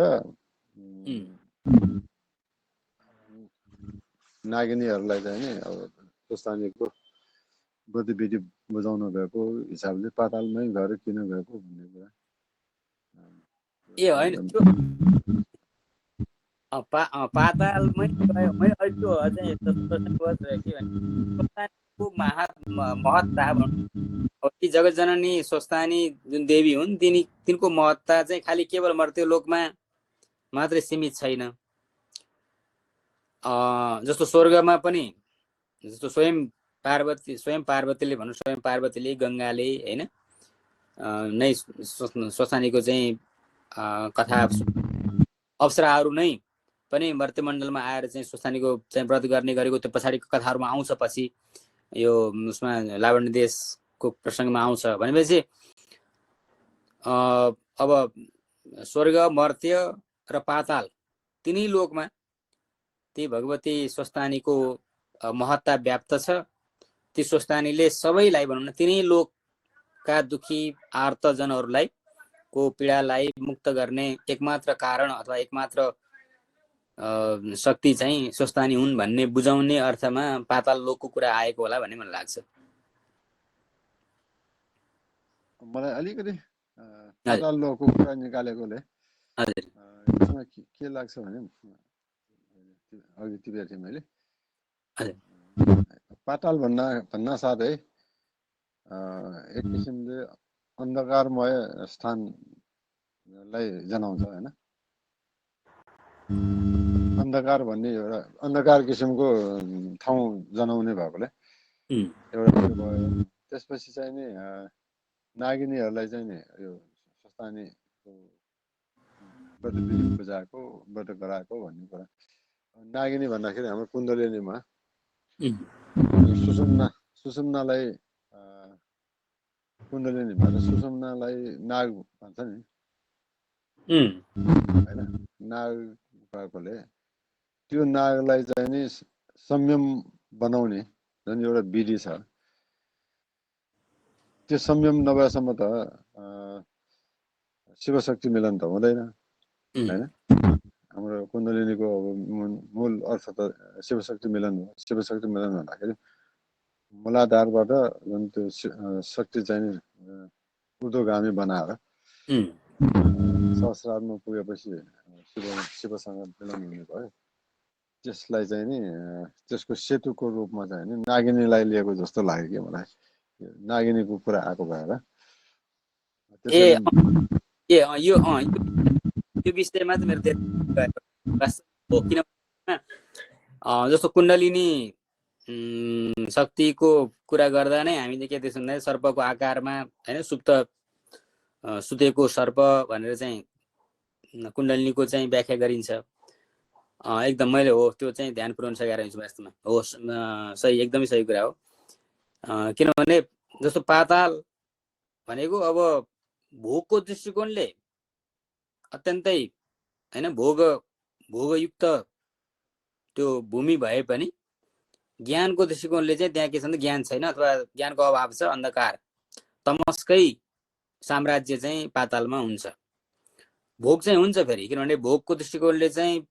नागिनीहरूलाई चाहिँ नि अब स्वस्थानीको गतिविधि बुझाउन गएको हिसाबले पातालमै गएर किन गएको भन्ने कुरा। ए होइन त्यो पातालमै गयो मैले अहिले अझै महत्ता ती जगत जननी स्वस्थानी जुन देवी हुन् तिनको महत्ता चाहिँ खालि केवल मर्त्यलोकमा मात्रै सीमित छैन। जस्तो स्वर्गमा पनि जस्तो स्वयं पार्वतीले भनौँ स्वयं पार्वतीले गङ्गाले होइन नै स्वस्थानीको चाहिँ कथा अप्सराहरू नै पनि मर्त्यमण्डलमा आएर चाहिँ स्वस्थानीको चाहिँ व्रत गर्ने गरेको त्यो पछाडिको कथाहरूमा आउँछ। पछि यो उसमा लावण्य देशको प्रसङ्गमा आउँछ भनेपछि अब स्वर्ग मर्त्य र पाताल तिनै लोकमा ती भगवती स्वस्थानीको महत्ता व्याप्त छ। ती स्वस्थानीले सबैलाई भनौँ न तिनै लोकका दुखी आर्तजनहरूलाई को पीडालाई मुक्त गर्ने एकमात्र कारण अथवा एकमात्र शक्ति चाहिँ स्वस्थानी हुन् भन्ने बुझाउने अर्थमा पाताल लोकको कुरा आएको होला भन्ने मलाई लाग्छ। मलाई अलिकति पाताल लोकको कुरा निकालेकोले यसमा के लाग्छ भने अघि टिपेको थिएँ मैले। हजुर। पाताल भन्न साथै एक किसिमले अन्धकारमय स्थानलाई जनाउँछ होइन। अन्धकार भन्ने एउटा अन्धकार किसिमको ठाउँ जनाउने भएकोले एउटा त्यो भयो। त्यसपछि चाहिँ नि नागिनीहरूलाई चाहिँ नि यो स्वस्थानीको व्रत विधि पूजाको व्रत गराएको भन्ने कुरा। नागिनी भन्दाखेरि हाम्रो कुण्डलिनीमा सुषुम्नालाई कुण्डलिनीमा त सुषुम्नालाई नाग भन्छ नि होइन। नाग भएकोले त्यो नागलाई चाहिँ नि संयम बनाउने जुन एउटा विधि छ, त्यो संयम नभएसम्म त शिवशक्ति मिलन त हुँदैन होइन। हाम्रो कुण्डलिनीको अब मूल अर्थ त शिवशक्ति मिलन हो। शिवशक्ति मिलन भन्दाखेरि मूलाधारबाट जुन त्यो शक्ति चाहिँ ऊर्ध्वगामी बनाएर सहस्रारमा पुगेपछि शिवसँग मिलन हुने भयो। त्यसलाई चाहिँ नि त्यसको सेतुको रूपमा चाहिँ नि नागिनीलाई लिएको जस्तो लाग्यो कि मलाई। नागिनीको कुरा आएको भएर यो विषयमा चाहिँ मेरो हो। किनभने जस्तो कुण्डलिनी शक्तिको कुरा गर्दा नै हामीले के देख्छौँ भन्दा सर्पको आकारमा होइन सुतेको सर्प भनेर चाहिँ कुण्डलिनीको चाहिँ व्याख्या गरिन्छ। एकदम मैले हो त्यो चाहिँ ध्यान पुर्याउन सकेर छु वास्तवमा। हो सही, एकदमै सही कुरा हो। किनभने जस्तो पाताल भनेको अब भोगको दृष्टिकोणले अत्यन्तै होइन भोगयुक्त त्यो भूमि भए पनि ज्ञानको दृष्टिकोणले चाहिँ त्यहाँ के छ भने ज्ञान छैन अथवा ज्ञानको अभाव छ। अन्धकार तमसकै साम्राज्य चाहिँ पातालमा हुन्छ। भोग चाहिँ हुन्छ फेरि, किनभने भोगको दृष्टिकोणले चाहिँ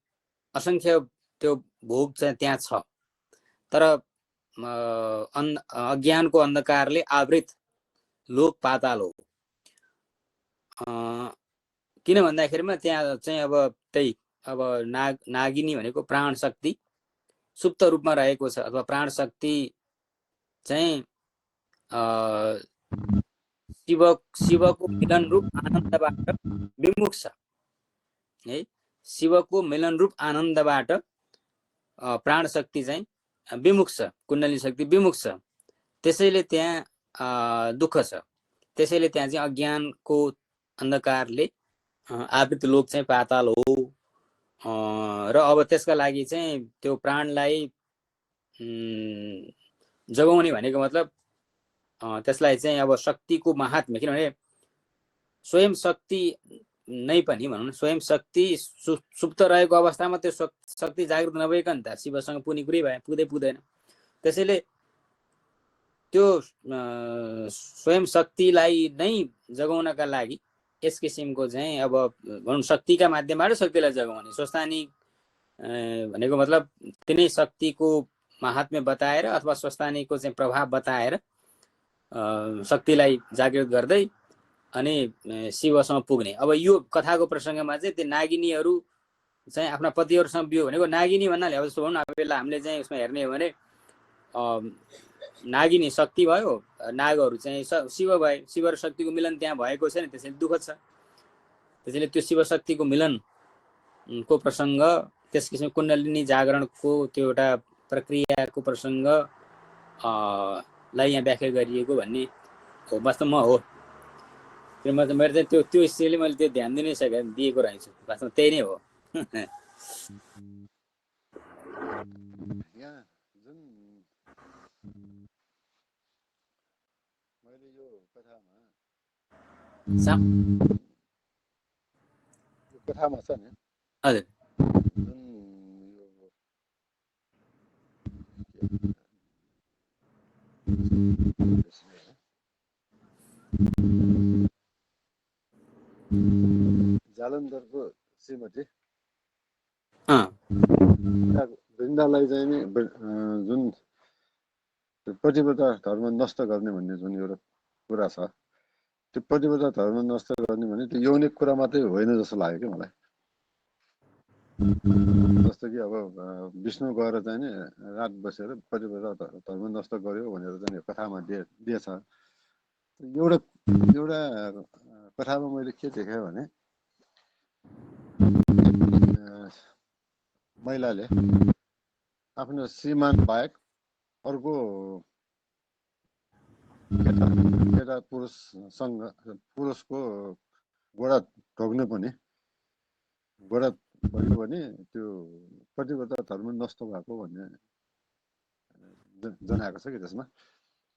असङ्ख्य त्यो भोग चाहिँ त्यहाँ छ। तर अज्ञानको अन्धकारले आवृत लोक पाताल हो। किन भन्दाखेरिमा त्यहाँ चाहिँ अब त्यही अब नागिनी भनेको प्राण शक्ति सुप्त रूपमा रहेको छ अथवा प्राण शक्ति चाहिँ शिवको मिलन रूप आनन्दबाट विमुख छ है। शिवको मिलन रूप आनन्दबाट प्राण शक्ति चाहिँ विमुख छ, कुण्डलिनी शक्ति विमुख छ। त्यसैले त्यहाँ दुःख छ। त्यसैले त्यहाँ चाहिँ अज्ञानको अन्धकारले आवृत लोक चाहिँ पाताल हो। र अब त्यसका लागि चाहिँ त्यो प्राणलाई जगाउने भनेको मतलब त्यसलाई चाहिँ अब शक्तिको महात्म्य, किनभने स्वयं शक्ति नै पनि भनौँ न, स्वयं शक्ति सुप्त रहेको अवस्थामा त्यो शक्ति जागृत नभइकन त शिवसँग पुग्ने कुरै पुग्दैन। त्यसैले त्यो स्वयं शक्तिलाई नै जगाउनका लागि यस किसिमको चाहिँ अब भनौँ शक्तिका माध्यमबाट शक्तिलाई जगाउने स्वस्थानी भनेको मतलब तिनै शक्तिको महात्म्य बताएर अथवा स्वस्थानीको चाहिँ प्रभाव बताएर शक्तिलाई जागृत गर्दै अनि शिवसँग पुग्ने। अब यो कथाको प्रसङ्गमा चाहिँ त्यो नागिनीहरू चाहिँ आफ्ना पतिहरूसँग बियो भनेको नागिनी भन्नाले अब जस्तो भनौँ न, अब बेला हामीले चाहिँ उसमा हेर्ने हो भने नागिनी शक्ति भयो, नागहरू चाहिँ शिव भए। शिव र शक्तिको मिलन त्यहाँ भएको छैन, त्यसैले दुःख छ। त्यसैले त्यो शिव शक्तिको मिलनको प्रसङ्ग, त्यस किसिमको कुण्डलिनी जागरणको त्यो एउटा प्रक्रियाको प्रसङ्ग लाई यहाँ व्याख्या गरिएको भन्ने हो वास्तवमा हो। मेरो चाहिँ त्यो हिस्साले मैले त्यो ध्यान दिएको रहेछु। वास्तवमा त्यही नै हो। मैले यो कथामा छ नि हजुर जालन्धरको श्रीमती वृन्दालाई चाहिँ नि जुन प्रतिबद्ध धर्म नष्ट गर्ने भन्ने जुन एउटा कुरा छ, त्यो प्रतिबद्ध धर्म नष्ट गर्ने भने त्यो यौनिक कुरा मात्रै होइन जस्तो लाग्यो कि मलाई। जस्तो कि अब विष्णु गएर चाहिँ नि रात बसेर प्रतिपदा धर्म नष्ट गर्यो भनेर चाहिँ कथामा दिएछ। एउटा एउटा कथामा मैले के देखेँ भने महिलाले आफ्नो श्रीमान बाहेक अर्को केटा पुरुषको गोडा ढोग्ने पनि गोडा भयो भने त्यो प्रतिबद्धता धर्म नष्ट भएको भन्ने जनाएको छ कि त्यसमा।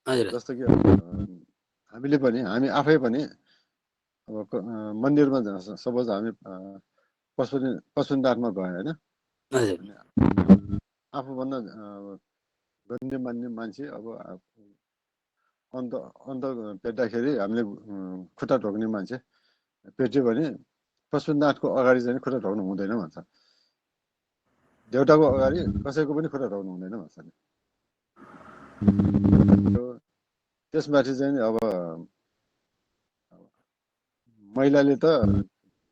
जस्तो कि हामीले पनि हामी आफै पनि अब मन्दिरमा सपोज हामी पशुपतिनाथमा गयो होइन, आफूभन्दा गण्यमान्य मान्छे अब अन्त भेट्दाखेरि हामीले खुट्टा ढोक्ने मान्छे भेट्यो भने पशुपतिनाथको अगाडि चाहिँ खुट्टा ढोक्नु हुँदैन भन्छ। देउताको अगाडि कसैको पनि खुट्टा ढोक्नु हुँदैन भन्छ। त्यसमाथि चाहिँ अब महिलाले त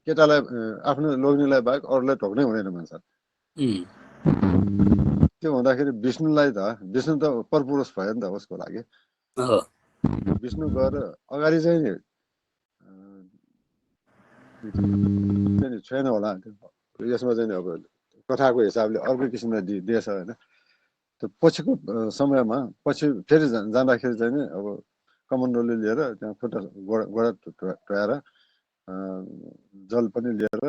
केटालाई आफ्नो लोग्नेलाई बाहेक अरूलाई ढोक्नै हुँदैन भन्छ। त्यो हुँदाखेरि विष्णु त परपुरुष भयो नि त उसको लागि। विष्णु गएर अगाडि चाहिँ छैन होला, यसमा चाहिँ अब कथाको हिसाबले अर्को किसिमले दिएछ होइन। त्यो पछिको समयमा पछि फेरि जाँदाखेरि चाहिँ नि अब कमण्डलले लिएर त्यहाँ खुट्टा गोडा टोयाएर जल पनि लिएर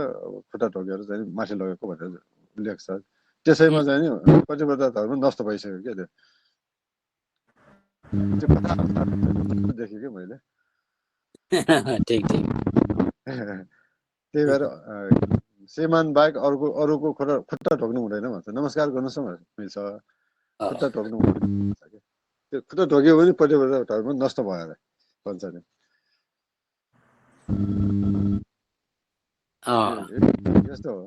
खुट्टा ढोकेर चाहिँ माथि लगेको भनेर उल्लेख छ। त्यसैमा चाहिँ नि प्रतिबद्धता धर्म नष्ट भइसक्यो क्या त्यो कथा देखेँ कि मैले। त्यही भएर श्रीमान बाहेक अरूको खुट्टा ढोक्नु हुँदैन भन्छ। नमस्कार गर्नुहोस् न मिल्छ, खुट्टा ढोक्नु हुँदैन। त्यो खुट्टा ढोक्यो भने प्रतिबद्धता धर्म नष्ट भयो अरे भन्छ नि। यस्तो हो।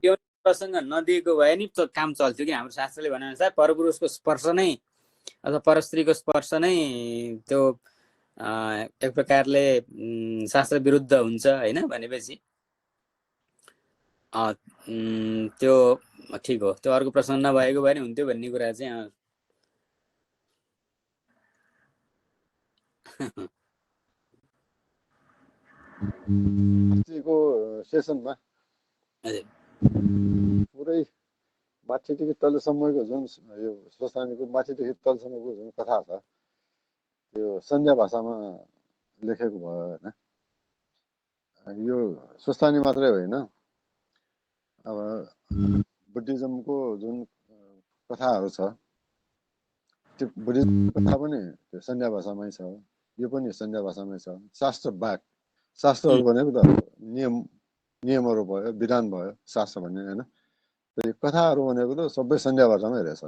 त्यो प्रसङ्ग नदिएको भए नि त्यो काम चल्थ्यो कि हाम्रो शास्त्रले भने अनुसार परपुरुषको स्पर्श नै अथवा परस्त्रीको स्पर्श नै त्यो एक प्रकारले शास्त्र विरुद्ध हुन्छ होइन भनेपछि त्यो ठिक हो। त्यो अर्को प्रसङ्ग नभएको भए नि हुन्थ्यो भन्ने कुरा चाहिँ अस्तिको सेसनमा पुरै माथिदेखि तलसम्मको जुन यो स्वस्थानीको माथिदेखि तलसम्मको जुन कथा छ त्यो सन्ध्या भाषामा लेखेको भयो होइन। यो स्वस्थानी मात्रै होइन, अब बुद्धिज्मको जुन कथाहरू छ त्यो बुद्धिज्म कथा पनि त्यो सन्ध्या भाषामै छ, यो पनि सन्ध्या भाषामै छ। शास्त्रहरू भनेको त नियमहरू भयो, विधान भयो शास्त्र भन्ने होइन। कथाहरू भनेको त सबै सन्ध्या भाषामै रहेछ।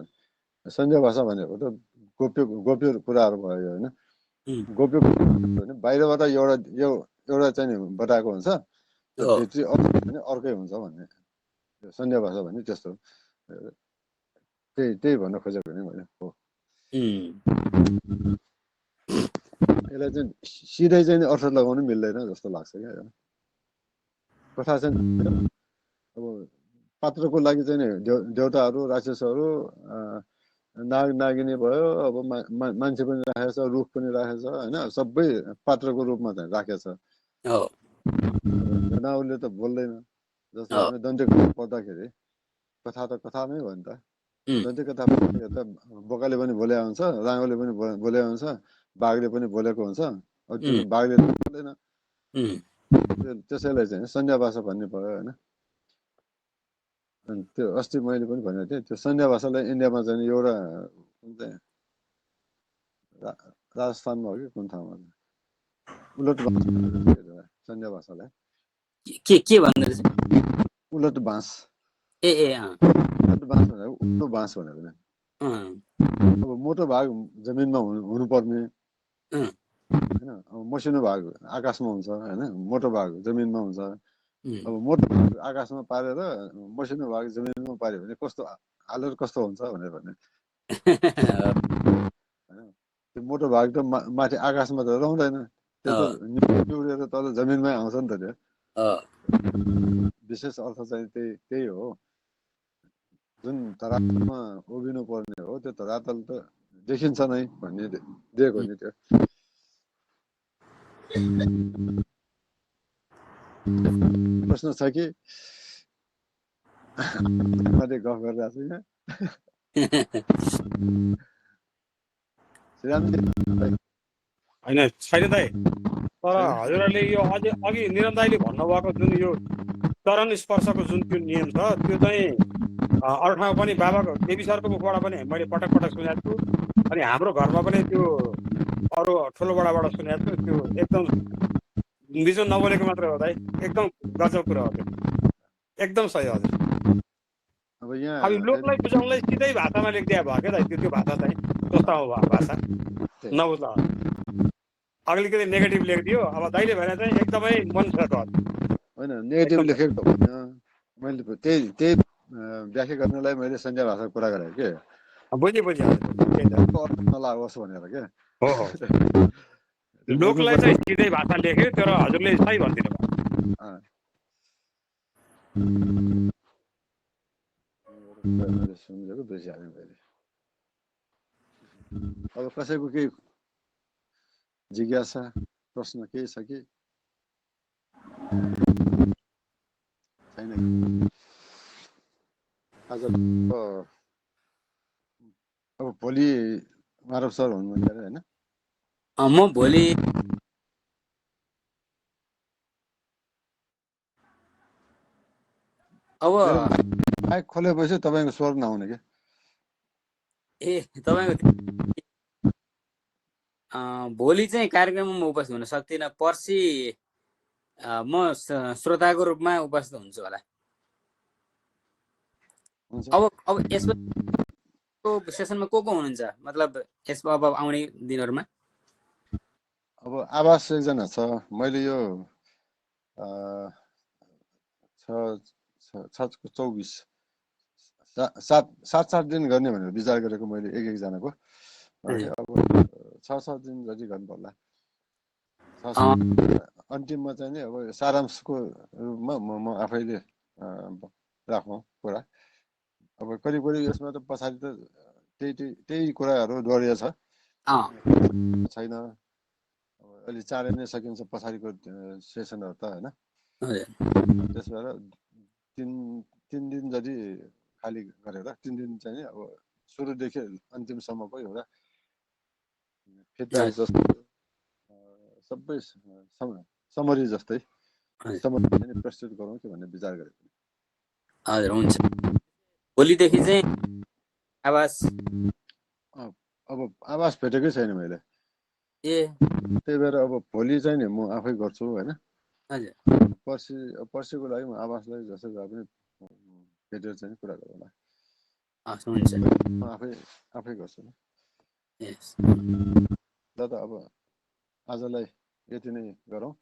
सन्ध्या भाषा भनेको त गोप्य कुराहरू भयो होइन। गोप्य भने बाहिरबाट एउटा चाहिँ बताएको हुन्छ, भित्री अर्कै हुन्छ भन्ने। सन्ध्या भाषा भने त्यस्तो त्यही भन्न खोजेको नि मैले हो। यसलाई चाहिँ सिधै चाहिँ अर्थ लगाउनु मिल्दैन जस्तो लाग्छ क्या। कथा चाहिँ अब पात्रको लागि चाहिँ देवताहरू, राक्षसहरू, नाग नागिनी भयो, अब मान्छे पनि राखेको छ, रुख पनि राखेको छ होइन। सबै पात्रको रूपमा चाहिँ राखेको छ। जनावरले त बोल्दैन। जस्तो हामी दन्ते कथा पढ्दाखेरि कथा त कथा नै हो नि त। दन्ते कथा पढ्दाखेरि त बोकाले पनि बोले हुन्छ, राँगोले पनि बोले हुन्छ, बाघले पनि बोलेको हुन्छ। त्यो बाघले बोल्दैन। त्यसैलाई चाहिँ सन्ध्या भाषा भन्ने भयो होइन। अनि त्यो अस्ति मैले पनि भनेको थिएँ, त्यो सन्ध्या भाषालाई इन्डियामा चाहिँ एउटा चाहिँ राजस्थानमा हो कि कुन ठाउँमा उलट बाँस सन्ध्या भाषालाई के भन्दै उलट बाँस। उलट बाँस भनेको उल्टो बाँस भनेको नि। अब मोटो भाग जमिनमा हुनुपर्ने होइन, अब मसिनो भाग आकाशमा हुन्छ होइन। मोटो भाग जमिनमा हुन्छ। अब मोटो भाग आकाशमा पारेर मसिनो भाग जमिनमा पार्यो भने कस्तो हालत कस्तो हुन्छ भनेर भने त्यो मोटो भाग त माथि आकाशमा त रहँदैन, त्यो त निहुरेर तल जमिनमै आउँछ नि त। त्यो विशेष अर्थ चाहिँ त्यही हो, जुन धरातलमा उभिनु पर्ने हो त्यो धरातल त देखिन्छ नै भन्ने दिएको नि त्यो। प्रश्न छ कि मैले गफ गरिरहेको छु यहाँ? श्रीरामजी होइन छैन दाइ, तर हजुरहरूले यो अघि निरन्तर दाइले भन्नुभएको जुन यो चरण स्पर्शको जुन त्यो नियम छ त्यो चाहिँ अरू ठाउँमा पनि बाबाको देवी सरको मुखबाट पनि मैले पटक पटक सुनेको छु, अनि हाम्रो घरमा पनि त्यो अरू ठुलो बडाबाट सुनेको छु। त्यो एकदम बिचमा नबोलेको मात्र हो दाइ, एकदम गजब कुरा हो त्यो, एकदम सही हो हजुर। अब यहाँ अब लोकलाई बुझाउनलाई सिधै भाषामा लेखिदिया भयो क्या दाइ, त्यो भाषा चाहिँ कस्तो हो भाषा नबुझ्दा अलिकति नेगेटिभ लेखिदियो। अब दाइले भने चाहिँ एकदमै मन छ त होइन, नेगेटिभ लेखेको त होइन, मैले त्यही व्याख्या गर्नलाई मैले संज्ञा भाषा कुरा गरेँ के, बुझेँ नलागोस् भनेर के। हो हो लोकलाई चाहिँ सिधै भाषा लेख्यो, तर हजुरले सही भनिदिनु भयो। सम्झेको बिर्सिहालेँ मैले। अब कसैको केही जिज्ञासा प्रश्न केही छ कि छैन? आज अब भोलि माधव सर हुनुहुन्छ अरे होइन? म भोलि अब माइक खोलेपछि तपाईँको स्वर नआउने क्या। तपाईँको भोलि चाहिँ कार्यक्रममा म उपस्थित हुन सक्दिनँ। पर्सि म श्रोताको रूपमा उपस्थित हुन्छु होला। अब यसको सेसनमा को हुनुहुन्छ, मतलब यसमा अब आउने दिनहरूमा? अब आवास एकजना छ, मैले यो 24 7 दिन गर्ने भनेर विचार गरेको मैले एकजनाको। अब 6 दिन जति गर्नु पर्ला। अन्तिममा चाहिँ नि अब सारांशको रूपमा म आफैले राखौँ कुरा। अब करिब यसमा त पछाडि त त्यही कुराहरू दोहोरिया छ छैन। अलि चाँडै नै सकिन्छ पछाडिको सेसनहरू त होइन। त्यस भएर 3 दिन जति खाली गरेर 3 दिन चाहिँ अब सुरुदेखि अन्तिमसम्मको एउटा फिडब्याक जस्तो सबै समरी जस्तै समरी प्रस्तुत गरौँ कि भन्ने विचार गरेको। हजुर हुन्छ। भोलिदेखि चाहिँ आवास आवास भेटेकै छैन मैले। त्यही भएर अब भोलि चाहिँ नि म आफै गर्छु होइन। पर्सिको लागि म आवासलाई जसो भए पनि भेटेर चाहिँ कुरा गरौँला। म आफै गर्छु। ल त अब आजलाई यति नै गरौँ,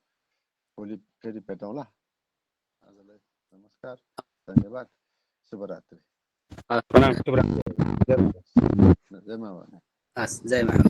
भोलि फेरि भेटौँला। आजलाई नमस्कार, धन्यवाद, शुभरात्रि। जय मामा। जय मामा।